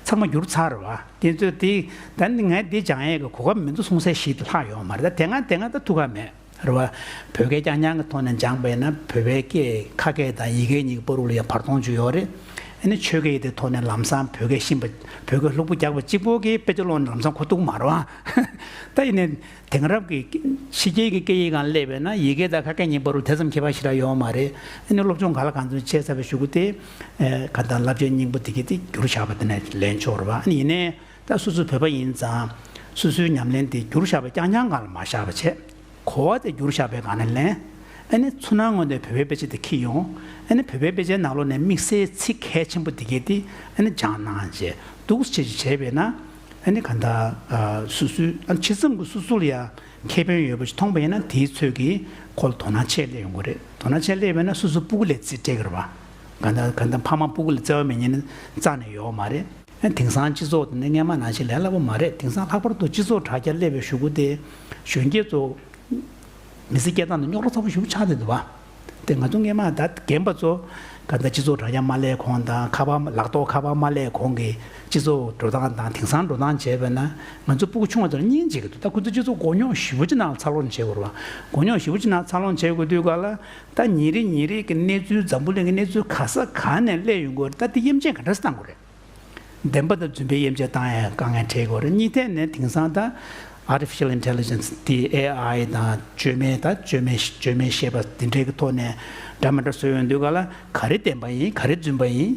ཚང་མ་འགྱུར་ཚར་རེད་བ། དེ་ཚོས་དེ་ད་ནི་ངས་འདི་སྦྱང་ཡས་གོ་སྐབས་མི་འདུག་གསུང་སའི་གཞི་དེ་ལྷག་ཡོད་མ་རེད་ད། དེ་སྔ་དེ་སྔ་ད་ཐུག་ག་མེད་རེད་བ། བོད་སྐད་རྐྱང་རྐྱང་གི་ཐོག་ནས་སྦྱངས་པ་ཡིན་ན། བོད་པའི་སྐད་ཁ་སྐད་དང་ཡིག་སྐད་གཉིས་ཀྱི་བར་དུ་ལ་ཡང་བར་སྟོང་ཅིག་ཡོད་རེད། ཨ་ནི་ཆོས་སྐད་དེ་ཐོག་ནས་ལམ་སང་བོད་སྐད་ཤེས་པ། བོད་སྐད་ལྷུག་པོ་རྒྱག་པ་གཅིག་པོ་གིས་དཔེ་ཆ་ཀློག་ནས་ལམ་སང་གོ་ཐུབ་མ་རེད་བ། ད་ཡིན་ནའི་དེང་རབས་ཀྱི་ཕྱི་རྒྱལ་གྱི་སྐད་ཡིག་སྒང་སླེབས་པས་ན། ཡི་གེ་དང་ཁ་སྐད་གཉིས་བར་དུ་དེ་ཙམ་ཁྱད་པར་ཞེ་དྲག་ཡོད་མ་རེད། ཨ་ནི་སློབ་སྦྱོང་ག་ལ་གང་འཚམ་བྱས་ཚར་བའི་གཞུག་གུ་དེ། ཨེ་ག་ད་བསླབ་བྱའི་སྙིང་པོ་དེ་གྱད་དེ་བསྒྱུར་བཞག་པ་དེ་ནས་ལེན་ཆོག་རེད་བ། ཨ་ནི་ཡིན་ནའི་ད་སོ་སོའི་བོད་པ་ཡིན་ཙང་། སོ་སོའི་ཉམས་ལེན་དེ་བསྒྱུར་བཞག་པ་རྐྱང་རྐྱང་སྒང་ལ་མ་བཞག་པ་བྱས། གོ་བ་དེ་བསྒྱུར་བཞག་པའི་སྒང་ནས་ལེན། ཨ་ནི་ཚུར་ནང་ངོས་ནས་བོད་པའི་དཔེ་ཆ་དེ་འཁྱེར་ཡོང་། ཨ་ནི་བོད་པའི་དཔེ་ཆའི་ནང་ལོགས་ནས་དམིགས་བསལ་ཚིག་གལ་ཆེན་པོ་དེ་གྱད་དེ་ཨ་ནི་སྦྱངས་གནང་བྱས་འདུག་སེ་བྱས་བྱས་པས་ན། ཨ་ནི་ག་ད་ཨ་སོ་སོའི་ཨ་ཕྱི་མཚམས་ཀྱི་སོ་སོ་ལ་ཡང་ཁེ་ཕན་ཡོད་པ་ཞིག་མཐོང་པ་ཡིན་ན། དེའི་ཚོད་ཀྱིས་ཁོ་ལ་དོ་སྣང་ཆེ་སླེབས་ཡོང་གི་རེད། དོ་སྣང་ཆེ་སླེབས་པས་ན་སོ་སོ་སྤུ་གུ་ལ་རྩིས་སྤྲད་ཀྱི་རེད་བ། ག་ད་ག་ད་ཕ་མ་སྤུ་གུ་ལ་བརྩེ་བ་མེད་མཁན་ནི་རྩ་ནས་ཡོད་མ་རེད། དེང་སང་སྤྱི་ཚོགས་དེ་ནི་སྔོན་མ་ནང་བཞིན་ལས་སླ་པོ་མ་རེད། དེང་སང་ལྷག་པར་དུ་སྤྱི་ཚོགས་དྲ་རྒྱ་སླེབས་པའི་གཞུག་གུ་དེ་གཞོན་སྐྱེས་ཚོ་མི་ཚེ་སྐྱེལ་སྟངས་དེ་རྙོག་དྲ་ཚ་པོ་ཞེ་པོ་ཆགས་བསྡད་འདུག་བ། དེ་ང་ཚོ་སྔོན་མ་ད་རྒན་པ་ཚོ་ག་ད་སྤྱི་ཚོགས་དྲ་རྒྱ་མ་སླེབས་གོང་དང་། ཁ་པར་ལག་ཐོག་ཁ་པར་མ་སླེབས་གོང་གི་སྤྱི་ཚོགས་འགྲོ་སྟངས་དང་དེང་སང་འགྲོ་སྟངས་བྱས་པས་ན། ང་ཚོ་སྤུ་གུ་ཆུང་བ་ཚོ་ལ་སྙིང་རྗེ་གི་འདུག་ད་ཁོ་ཚོ་སྤྱི་ཚོགས་མགོ་རྙོག་ཞེ་པོ་ཅིག་ནང་འཚར་ལོངས་བྱེད་དགོས་རེད་བ། མགོ་རྙོག་ཞེ་པོ་ཅིག་ནང་འཚར་ལོངས་བྱེད་དགོས་དུས་ག་ལ། ད་ཉིན་རེ་ཉིན་རེ་གི་གནས་ཚུལ། འཛམ་བུ་གླིང་གི་གནས་ཚུལ་ག་ས་ག་ནས་སླེབས་ཡོང་གི་རེད། ད་དེ་དབྱེ་འབྱེད་ག་འདྲ་སེ་བཏང་དགོས་རེད། བདེན་པ་དང་རྫུན་པའི་དབྱེ་འབྱེད་བཏང་ཡ་དཀའ་ངལ་འཕྲད་ཀྱི་ཡོད་རེད། གཉིས་ཐད་ནས་དེང་སང་ད་Artificial Intelligence དེ་ཨེ་ཨའི་དང་བཅོས་མའི་ད་བཅོས་མའི་བཅོས་མའི་ཤེས་པ་དེ་འདྲའི་གི་ཐོག་ནས་འདྲ་མི་འདྲ་བཟོས་ཡོང་དུས་ག་ལ། ག་རེ་བདེན་པ་ཡིན། ག་རེ་རྫུན་པ་ཡིན།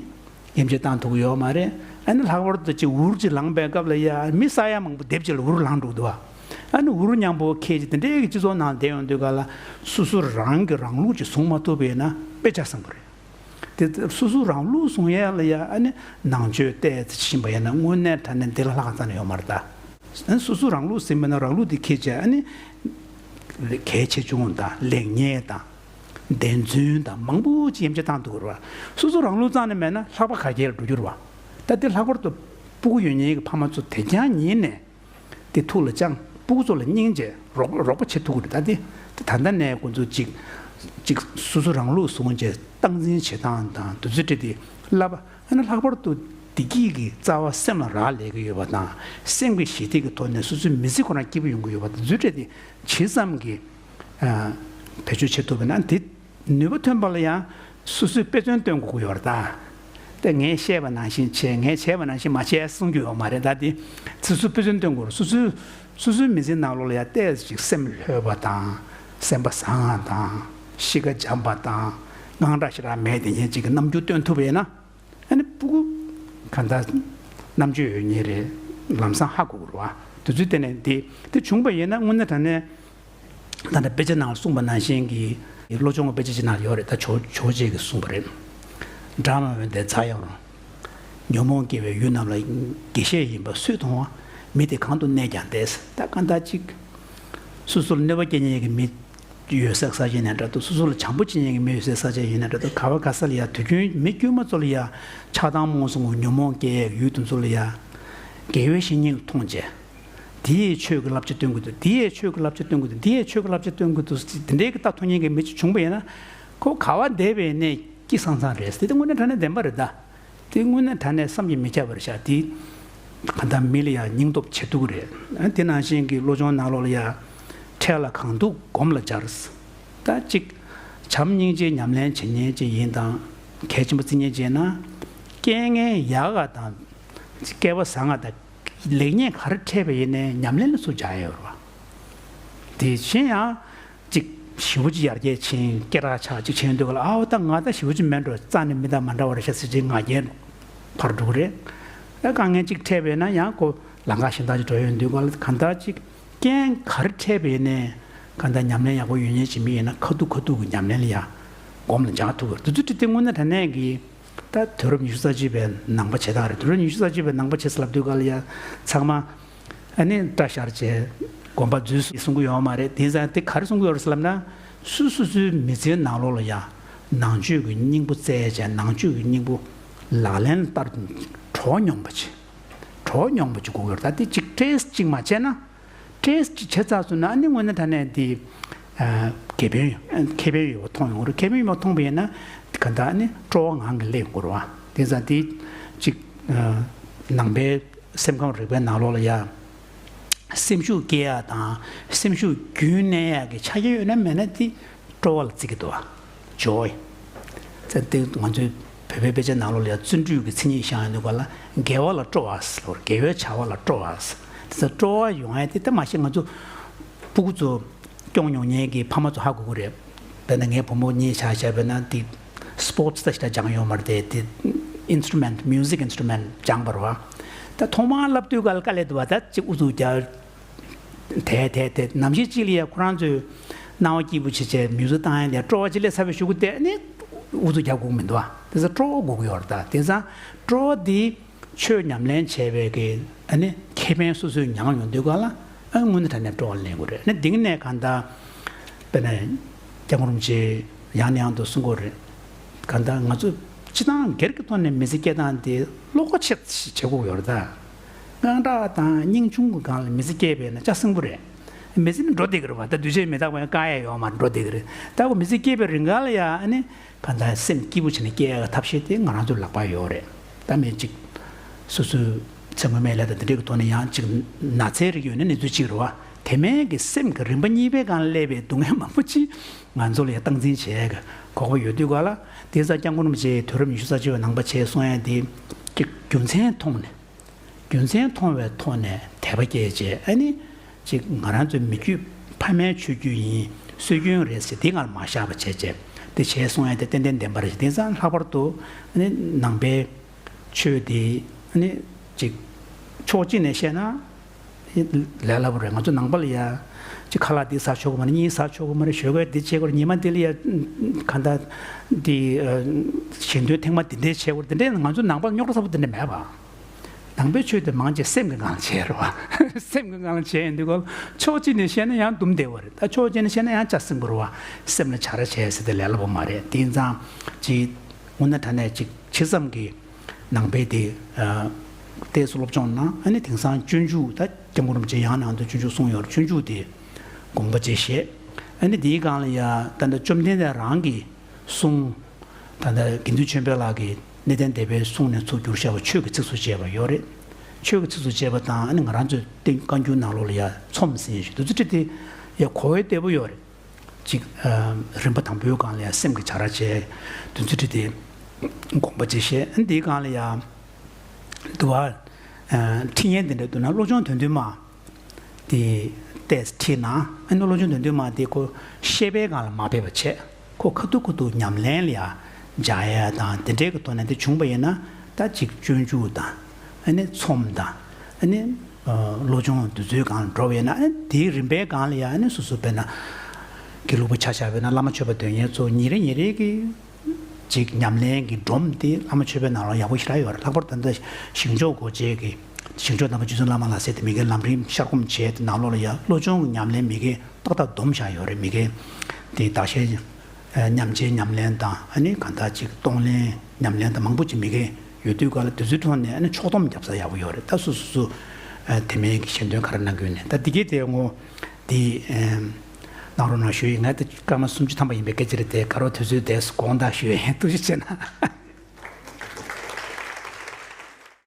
དབྱེ་འབྱེད་བཏང་ཐུབ་ཀྱི་ཡོད་མ་རེད། ཨ་ནི་ལྷག་པར་དུ་ཅིག་འུར་ཅིག་ལངས་པའི་སྐབས་ལ་ཡ། མི་ས་ཡ་མང་པོ་སྡེབ་གཅིག་ལ་འུར་ལངས་འགྲོ་གི་འདུག་བ། ཨ་ནི་འུར་མཉམ་པོ་ཁྱེར་ཅིག་དེ་འདྲའི་གི་སྤྱི་ཚོགས་ནང་བསྡད་ཡོང་དུས་ག་ལ། སོ་སོ་རང་གི་རང་ལུགས་ཅིག་བཟུང་མ་ཐུབ་པ་ཡིན་ན་དཔེ་ཆ་བཟང་པོ་རེད། དེ་སོ་སོ་རང་ལུགས་བཟུང་ཡས་ལ་ཡ། ཨ་ནི་ནང་ཆོས་བལྟས་ཕྱིན་པ་ཡིན་ན་དངོས་གནས་དྲང་གནས་འདི་ལས་ལྷག་རྩ་ནས་ཡོད་མ་རེད་ད། ཨ་ནི་སོ་སོ་རང་ལུགས་ཟིན་པ་ན་རང་ལུགས་དེ་འཁྱེར་བྱས། ཨ་ནི་གལ་ཆེ་ཆུང་དང་ལེགས་ཉེས་དང་བདེན་རྫུན་དང་མང་པོ་ཅིག་དབྱེ་འབྱེད་བཏང་ཐུབ་ཀྱི་རེད་བ། སོ་སོ་རང་ལུགས་རྩ་ནས་མེད་ན་ལྷག་པ་ག་གེ་ལ་འགྲོ་རྒྱུ་རེད་བ། ད་དེ་ལྷག་པར་དུ་སྤུ་གུ་ཡོད་མཁན་གྱི་ཕ་མ་ཚོ་དེ་རྐྱང་ཉིད་ནས་དེ་ཐུགས་ལ་བཅངས། སྤུ་གུ་ཚོ་ལ་སྙིང་རྗེ། རོགས་རོགས་པ་བྱེད་ཐུབ་ཀྱི་རེད། ད་དེ་དེ་ད་ལྟ་ནས་ཁོང་ཚོ་ཅིག་ཅིག་སོ་སོ་རང་ལུགས་བཟུང་བྱས་སྟངས་འཛིན་བྱེད་སྟངས་དང་དུས་ཚོད་སྤྲད་དེ་བསླབ་པ། ཨ་ནི་ལྷག་པར་དུ་བདེ་སྐྱིད་ཀྱི་རྩ་བ་སེམས་ལ་རག་ལས་ཀྱི་ཡོད་པ་དང་། སེམས་ཀྱི་ཞི་བདེ་གི་ཐོག་ནས་སོ་སོའི་མི་ཚེ་ཁོ་རང་སྐྱིད་པོ་ཡོང་གི་ཡོད་པ་དང་། དུས་ཚོད་སྤྲད་དེ་ཇི་ཙམ་གྱིས་ཨ་བེད་སྤྱོད་བྱེད་ཐུབ་པ་ན། དེ་ནུས་པ་ཐོན་པ་ལ་ཡང་སོ་སོས་དཔེ་མཚོན་སྟོན་དགོས་ཀྱི་ཡོད་རེད་ད། དེ་ངས་བཤད་པ་ནང་བཞིན་བྱས། ངས་བྱས་པ་ནང་བཞིན་མ་བྱས་གསུང་རྒྱུ་ཡོད་མ་རེད་ད། དེ་སོ་སོས་དཔེ་མཚོན་སྟོན་དགོས་རེད། སོ་སོའི་སོ་སོའི་མི་ཚེའི་ནང་ལོགས་ལ་ཡང་ཏོག་ཙམ་ཅིག་སེམས་ལྷོད་པ་དང་། སེམས་པ་བཟང་བ་དང་། གཤིས་ཀ་འཇམ་པ་དང་། དངངས་སྐྲག་ཞེ་དྲག་མེད་བསྡད་མཁན་ཅིག་གི་རྣམ་འགྱུར་སྟོན་ཐུབ་པ་ཡིན་ན། ཨ་ནི་སྤུ་གུ་གང་ལྟར་རྣམ་དཔྱོད་ཡོད་མཁན་རེད། ལམ་སང་ཧ་གོ་གི་རེད་བ། དུས་ཚོད་དེ་ནས་འདི་དེ་བྱུང་པ་ཡིན་ན། དངོས་གནས་དྲང་གནས་ད་ལྟ་དཔེ་ཆ་ནང་གསུངས་པ་ནང་བཞིན་གྱི། བློ་སྦྱོང་གི་དཔེ་ཆ་ཅིག་ནང་ཡོད་རེད། ད་ཇོ་ཇོ་བོ་རྗེ་གིས་གསུངས་པ་རེད། སྦྲང་མ་འོན་ཏེ་རྫ་ཡང་རུང་། ཉོན་མོངས་སྐྱེ་བའི་ཡུལ་རྣམས་ལ། དགེ་བཤེས་ཡིན་པ་སུས་མཐོང་བ། མི་དེ་གང་དུ་གནས་ཀྱང་བདེ། ད་གང་ལྟར་ཅིག་སོ་སོ་ལ་གནོད་པ་སྐྱེལ་མཁན་གྱི་མི་ཡོད་སའི་ས་ཆ་ཡིན་ན་འདྲ་འདུག་སོ་སོ་ལ་བྱམས་པོ་བྱེད་མཁན་གྱི་མི་ཡོད་སའི་ས་ཆ་ཡིན་ན་འདྲ་འདུག་ག་བ་ག་ས་ལ་ཡ། དུས་རྒྱུན་མི་དཀྱུས་མ་ཚོ་ལ་ཡ་ཆགས་སྡང་རྨོངས་གསུམ་གྱི་ཉོན་མོངས་སྐྱེ་ཡས་ཡུལ་དེ་ཚོ་ལ་ཡ་དགེ་བའི་བཤེས་གཉེན་མཐོང་བྱས། དེ་ཡིས་ཆོས་ཀྱི་བསླབ་བྱ་སྟོན་གྱི་འདུག་དེ་ཡིས་ཆོས་ཀྱི་བསླབ་བྱ་སྟོན་གྱི་འདུག་དེ་ཡིས་ཆོས་ཀྱི་བསླབ་བྱ་སྟོན་གྱི་འདུག་དེ་འདྲའི་གི་ལྟ་མཐོང་མཁན་གྱི་མི་ཅིག་བྱུང་པ་ཡིན་ན། ཁོ་ག་བ་བསྡད་པའི་གནས་སྐྱིད་སང་སང་རེད། དེ་དེ་དངོས་གནས་དྲང་གནས་བདེན་པ་རེད་ད། དེ་དངོས་གནས་དྲང་གནས་བསམ་གྱིས་མི་ཁྱབ་པ་རེད་ཤག་དེ་གང་ལྟར་མི་ལ་ཡང་སྙིང་སྟོབས་ཆེ་ཐུག་རེད། ཨ་དེ་ནང་བཞིན་གྱི་བློ་སྦྱོང་ནང་ལོགས་ལ་ཡང་། འཕྲལ་ལ་གང་ཐུག་སྒོམ་ལ་སྦྱར། ད་ཅིག་བྱམས་སྙིང་རྗེ་ཉམས་ལེན་བྱེད་མཁན་ཅིག་ཡིན་དང་། གལ་ཆེན་པོ་བརྩི་མཁན་ཅིག་ཡིན་ན། རྐྱེན་ངན་ཡག་ག་དང་། སྐལ་བ་བཟང་ང་དང་། ལེགས་ཉེས་ག་རེ་འཕྲད་པ་ཡིན་ནའི་ཉམས་ལེན་ལ་ཚུར་སྦྱར་ཡོད་རེད་བ། དེ་བཞིན་ཡང་། ཅིག་ཞེ་པོ་ཅིག་ཡར་རྒྱས་ཕྱིན། སྐད་གྲགས་ཆགས་ཅིག་བྱས་ཡོང་དུས་ག་ལ། ཨའོ་ད་ང་ད་ཞེ་པོ་ཅིག་མེད་འགྲོ། རྩ་ནས་མི་དང་མ་འདྲ་བ་རེད་ཤག་ཟེར་ཅིག་ང་རྒྱལ་འཕར་འགྲོ་གི་རེད། ཨ་དཀའ་ངལ་ཅིག་འཕྲད་པས་ན་ཡང་ཁོ་ལམ་ཁ་གཞན་དག་ཅིག་འགྲོ་ཡོང་དུས་ག་ལ། གང་ལྟར་ཅིག་རྐྱེན་ག་རེ་འཕྲད་པས་ནའི་གང་ལྟར་ཉམས་ལེན་ཡག་པོ་ཡོད་མཁན་ཅིག་མི་ཡིན་ན། ཁ་ཐུག་ཁ་ཐུག་གི་ཉམས་ལེན་ལ་ཡང་སྒོམ་ལ་སྦྱར་ཐུབ་པ་རེད། དེ་ཚོ་དེ་དངོས་གནས་དྲང་གནས་ཀྱི། ད་དུས་རབས་ཉི་ཤུ་རྩ་གཅིག་པའི་ནང་པ་བྱེད་སྟངས་རེད། དུས་རབས་ཉི་ཤུ་རྩ་གཅིག་པའི་ནང་པ་བྱེད་ཟེར་ལབ་དུས་ག་ལ་ཡ། ཚང་མ་ཨ་ནི་སྐྲ་བཞར་བྱས། དགོན་པ་འཛུལ་སོང་གསུང་གི་ཡོད་མ་རེད། དེ་ཙང་དེ་ག་རེ་གསུང་གི་ཡོད་རེད་ཟེར་ལབ་ན། སུ་སུ་སུའི་མི་ཚེའི་ནང་ལོགས་ལ་ཡང་ནང་ཆོས་ཀྱི་སྙིང་པོ་བཙལ་བྱས། ནང་ཆོས་ཀྱི་སྙིང་པོ་ལག་ལེན་ལ་བསྟར། གྲོགས་སྙོམས་པ་བྱེད། གྲོགས་སྙོམས་པ་བྱེད་དགོས་ཀྱི་ཡོད་རེད། ད་དེ་གཅིག་ཊེ་སི་ཊི་གཅིག་མ་བྱས་ན། ཊེ་སི་ཊི་གཅིག་བྱས་ཚར་སོང་ན། ཨ་ནི་དངོས་གནས་དྲང་གནས་དེ་ཨ་ཁེ་ཕན་ཡོད། ཁེ་ཕན་ཡོད་པ་མཐོང་ཡོང་གི་རེད། ཁེ་ཕན་ཡོད་པ་མཐོང་པ་ཡིན་ན། ག་ད་ཨ་ནི་སྤྲོ་བ་ངང་གིས་སླེབས་ཡོང་གི་རེད་བ། དེ་ཙང་དེ་གཅིག་ཨ་ནང་པའི་སེམས་ཁམས་རིག་པའི་ནང་ལོགས་ལ་ཡ། སེམས་ཤུགས་སྐྱེ་ཡག་དང་སེམས་ཤུགས་རྒྱུན་གནས་ཡག་གི་ཆ་རྐྱེན་ཡོད་ན་མེད་ན་དེ་སྤྲོ་བ་ལ་བརྩི་གི་འདུག་བ། ཇོའི། ཙང་དེ་ང་ཚོའི་བོད་པའི་དཔེ་ཆ་ནང་ལོགས་ལ་ཡང་བརྩོན་འགྲུས་ཀྱི་མཚན་ཉིད་བཞག་ཡོང་དུས་སྒང་ལ། དགེ་བ་ལ་སྤྲོ་བ་ཟེར་ལོ། དགེ་བའི་བྱ་བ་ལ་སྤྲོ་བ་ཟེར། དེ་ཚོ་སྤྲོ་བ་ཡོང་ཡ་དེ། ད་མ་གཞི་ང་ཚོ་སྤུ་གུ་ཚོ་སྐྱོང་མྱོང་མཁན་གྱི་ཕ་མ་ཚོ་ཧ་གོ་གི་རེད། དཔེར་ན་ངའི་བུ་མོ་གཉིས་ཆ་བཞག་པ་ཡིན་ན། དེ་སི་པོར་ཊི་སི་ད་ཞེ་དྲག་སྦྱངས་ཡོད་མ་རེད་དེ། དེ་ཨིན་སི་ཊུ་མེན་ཊི། མིའུ་ཟིག་ཨིན་སི་ཊུ་མེན་ཊི་སྦྱངས་པ་རེད་བ། ད་ཐོག་མར་བསླབ་དུས་སྒང་ལ་དཀའ་ལས་འདུག་བ། ད་ཅིག་ཨུ་ཚུགས་རྒྱག་དེ་དེ་དེ་ནམ་ཞིག་ཅིག་ལ་ཡ་ཁོ་རང་ཚོས་སྣང་བ་སྐྱིད་པོ་བྱེད་བྱས་མིའུ་ཟིག་བཏང་ཡ་དེ་སྤྲོ་བ་ཅིག་སླེབས་ཚར་བའི་གཞུག་གུ་དེ་ནི་ཨུ་ཚུགས་རྒྱག་དགོས་ཀྱི་མི་འདུག་ཨ། དེ་ཚོ་སྤྲོ་བ་དགོས་ཀྱི་ཡོད་རེད། ད་དེང་སང་སྤྲོ་བ་འདི་ཆོས་ཉམས་ལེན་བྱས་པའི་གི་ཨ་ནི་ཁེ་ཕན་སོ་སོས་མྱངས་ཡོང་དུས་སྒང་ལ། ཨ་དངོས་གནས་དྲང་གནས་སྤྲོ་བ་སླེབས་ཀྱི་རེད། ཨ་ནི་འདི་ནས་གང་ལྟར་དཔེར་ན་སྐྱབས་མགོན་རིན་པོ་ཆེས་ཡང་ནས་ཡང་དུ་གསུང་གི་རེད། གང་ལྟར་ང་ཚོ་སྤྱིར་བཏང་སྒེར་གྱི་ཐོག་ནས་མི་ཚེ་སྐྱེལ་སྟངས་དེ་བློ་ཁོག་ཆེ་བྱེད་དགོས་ཡོད་རེད་ད། དངངས་སྐྲག་དང་སྙིང་ཆུང་གི་སྒང་ལ་མི་ཚེ་སྐྱེལ་བས་ན་ལྕགས་སྲིན་པོ་རེད། མི་ཚེ་ནི་འགྲོ་བསྡད་ཀྱི་རེད་བ། ད་འདུས་བྱས་མི་རྟག་པ་ཡང་བཀག་ཡ་ཡོད་མ་རེད། འགྲོ་བསྡད་ཀྱི་རེད། ད་ཁོ་མི་ཚེ་སྐྱེལ་བའི་རིང་ག་ལ་ཡ་ཨ་ནི་གང་ལྟར་སེམས་སྐྱིད་པོ་བྱས་ནས་སྐྱེལ་ཡ་གི་ཐབས་ཤེས་དེ་ང་རང་ཚོའི་ལག་པར་ཡོད་རེད། ད་མི་གཅིག་སོ་སོའི་ཚེ་སྔོན་མའི་ལས་དང་དེ་འདྲའི་གི་ཐོག་ནས་ཡང་གཅིག་ན་ཚའི་རིགས་ཡོད་ན་ནི་ཚོད་གཅིག་རེད་བ། དེ་མིན་གྱི་སེམས་ཀྱི་རིམ་པ་གཉིས་པའི་སྒང་སླེབས་པའི་སྡུག་བསྔལ་མང་པོ་ཅིག་ང་ཚོ་ལ་ཡང་སྟངས་འཛིན་བྱེད་ཡ་གི་གོ་སྐབས་ཡོད་དུས་སྒང་ལ། དེ་ཙང་སྐྱབས་མགོན་རིན་པོ་ཆེས་དུས་རབས་ཉི་ཤུ་རྩ་གཅིག་པའི་ནང་པ་བྱས་གསུང་ཡ་དེ་གཅིག་རྒྱུ་མཚན་མཐོང་ནས། རྒྱུ་མཚན་མཐོང་བའི་ཐོག་ནས་དད་པ་སྐྱེས་བྱས། ཨ་ནི་གཅིག་ང་རང་ཚོའི་མི་རྒྱུད་ཕ་མའི་ཆོས་བརྒྱུད་ཡིན། སྲོལ་རྒྱུན་རེད་ཟེར་དེ་སྒང་ལ་མ་བཞག་པ་བྱས་བྱས། དེ་བྱས་གསུང་ཡ་དེ་ཏན་ཏན་བདེན་པ་རེད། དེང་སང་ལྷག་པར་དུ་ཨ་ནི་ནང་པའི་ཆོས་དེ་ཨ་ནི་གཅིག་ཕྱོགས་གཅིག་ནས་བཤད་ན་ལས་སླ་པོ་རེད། ང་ཚོ་ནང་པ་ལ་ཡ་གཅིག་ཁ་ལག་འདི་ཟ་ཆོག་གི་མ་རེད། གཉིས་ཟ་ཆོག་གི་མ་རེད། ཞོགས་ཀས་འདི་བྱེད་དགོས་རེད། ཉི་མ་འདི་ལ་ཡ་གང་ལྟར་འདི་ཨ་ཞལ་འདོན་ཐེངས་མ་འདི་འདྲས་བྱེད་དགོས་རེད། འདི་འདྲས་ང་ཚོ་ནང་པ་ལ་རྙོག་དྲ་ཚ་པོ་འདི་འདྲས་མེད་པ། ནང་པའི་ཆོས་དེ་མང་ཆེ་སེམས་ཀྱི་ངང་ལ་བྱས་རེད་བ། སེམས་ཀྱི་ངང་ལ་བྱས་ཡོང་དུས་སྒང་ཕྱོགས་གཅིག་ནས་བཤད་ན་ཡང་འདུམ་བདེ་བ་རེད། ད་ཕྱོགས་གཅིག་ནས་བཤད་ན་ཡང་ལྕགས་སྲིན་པོ་རེད་བ། སེམས་ལ་བྱ་ར་བྱས་ཟེར་དེ་ལས་སླ་པོ་མ་རེད། དེ་ཡིན་ཙང་ཅིག་དངོས་གནས་དྲང་གནས་ཅིག་ཇི་ཙམ་གྱིས་ནང་པའི་དེ་ཨ་ཏོག་ཙམ་སློབ་སྦྱོང་གནང་། ཨ་ནི་དེང་སང་སྤྱོད་འཇུག་ད་སྐྱབས་མགོན་རིན་པོ་ཆེ་ཡང་ནས་ཡང་དུ་སྤྱོད་འཇུག་གསུངས་ཡོད་རེད། སྤྱོད་འཇུག་དེ་དགོངས་པ་བཞེས་བྱས། ཨ་ནི་དེའི་སྒང་ལ་ཡ་ད་ལྟ་བཅོམ་ལྡན་འདས་རང་གི་གསུང་། ད་ལྟ་དགེ་འདུན་ཆོས་འཕེལ་ལགས་ཀྱིས་གནས་བརྟན་སྡེ་པའི་གསུང་ནས་ཚུར་བསྒྱུར་བཞག་པ་ཆོས་ཀྱི་ཚིགས་སུ་བཅད་པ་ཡོད་རེད། ཆོས་ཀྱི་ཚིགས་སུ་བཅད་པ་དང་། ཨ་ནི་ང་རང་ཚོའི་བསྟན་བཀའ་འགྱུར་ནང་ལོགས་ལ་ཡ་ཚོམས་ཟིན་ཞིག་འདི་ཚོ་ཁྲིད་དེ་ཡ་གོ་བདེ་པོ་ཡོད་རེད། གཅིག་ཨ་རིམ་པ་དང་པོའི་སྒང་ལ་ཡ་སེམས་ཀྱི་བྱ་ར་བྱས། འདི་ཚོ་ཁྲིད་དེ་དགོངས་པ་བཞེས་བྱས། ཨ་ནི་དེའི་སྒང་ལ་ཡ་འདུལ་བ་ཨ་ཁྲིད་མཁན་དེ་འདྲ་འདུག་ན་བློ་སྦྱོང་དོན་བདུན་མ། དེ་ཏོག་ཙམ་ཁྲིད་ན། ཨ་ནི་བློ་སྦྱོང་དོན་བདུན་མ་དེ་ཁོ་བཤད་པའི་སྒང་ལ་མ་ཕེབས་པ་བྱས། ཁོ་ཁ་ཐུག་ཁ་ཐུག་ཉམས་ལེན་ལ་ཡ་སྦྱར་ཡ་དང་དེ་འདྲའི་གི་ཐོག་ནས་དེ་བྱུང་པ་ཡིན་ན། ད་ཅིག་སྤྱོད་འཇུག་དང་། ཨ་ནི་ཚོམས་དང་། ཨ་ནི་ཨ་བློ་སྦྱོང་འདི་ཚོའི་སྒང་ལ་འགྲོ་བ་ཡིན་ན། ཨ་ནི་དེའི་རིམ་པའི་སྒང་ལ་ཡ། ཨ་ནི་སོ་སོ་དཔེར་ན་དགེ་ལུགས་པ་ཆ་བཞག་པ་ཡིན་ན་བླ་མ་མཆོད་པ་འདོན་མཁན་ཚོ་ཉིན་རེ་ཉིན་རེ་གི་ཅིག་ཉམས་ལེན་གྱི་སྒྲོམ་དེ་བླ་མ་མཆོད་པའི་ནང་ལ་ཡག་པོ་ཞེ་དྲག་ཡོད་རེད། ལྷག་པར་ད་ལྟ་ཞིང་མཆོག་སྒོ་འབྱེད་ཀྱི། ཞིང་མཆོག་དམ་པ་རྗེ་བཙུན་བླ་མ་ལ་ཟེར་དེ་མི་སྒེར་ལམ་རིམ་ཤར་སྒོམ་བྱས་དེ་ནང་ལོགས་ལ་ཡ་བློ་སྦྱོང་གི་ཉམས་ལེན་མི་སྒེར་ཏག་ཏག་བསྡོམས་བཞག་ཡོད་རེད། མི་སྒེར་དེ་བདག་གཞན་མཉམ་བརྗེའི་ཉམས་ལེན་དང་། ཨ་ནི་གང་ལྟར་ཅིག་གཏོང་ལེན་ཉམས་ལེན་དང་མང་པོ་ཅིག་མི་སྒེར་ཡོད་དུས་སྒང་ལ་དེ་ཚོའི་ཐོག་ནས་ཨ་ནི་ཕྱོགས་བསྡོམས་རྒྱབ་ས་ཡག་པོ་ཡོད་རེད། ད་སོ་སོ་སོ་ཨ་དེ་མིན་གྱི་ཞལ་འདོན་ག་རེ་གནང་གི་ཡོད་ནས། ད་འདི་གའི་དེ་ངོ་འདི་ཨེམ་གནང་རོགས་གནང་ཞུ་ཡིན། ང་དེ་སྐར་མ་སུམ་ཅུ་ཐམ་པ་ཡིན་པའི་སྐད་ཆ་རེད། དེ་ག་རོ་དུས་ཚོད་དེ་དགོངས་དག་ཞུ་ཡིན། ཐུགས་རྗེ་ཆེ་གནང་།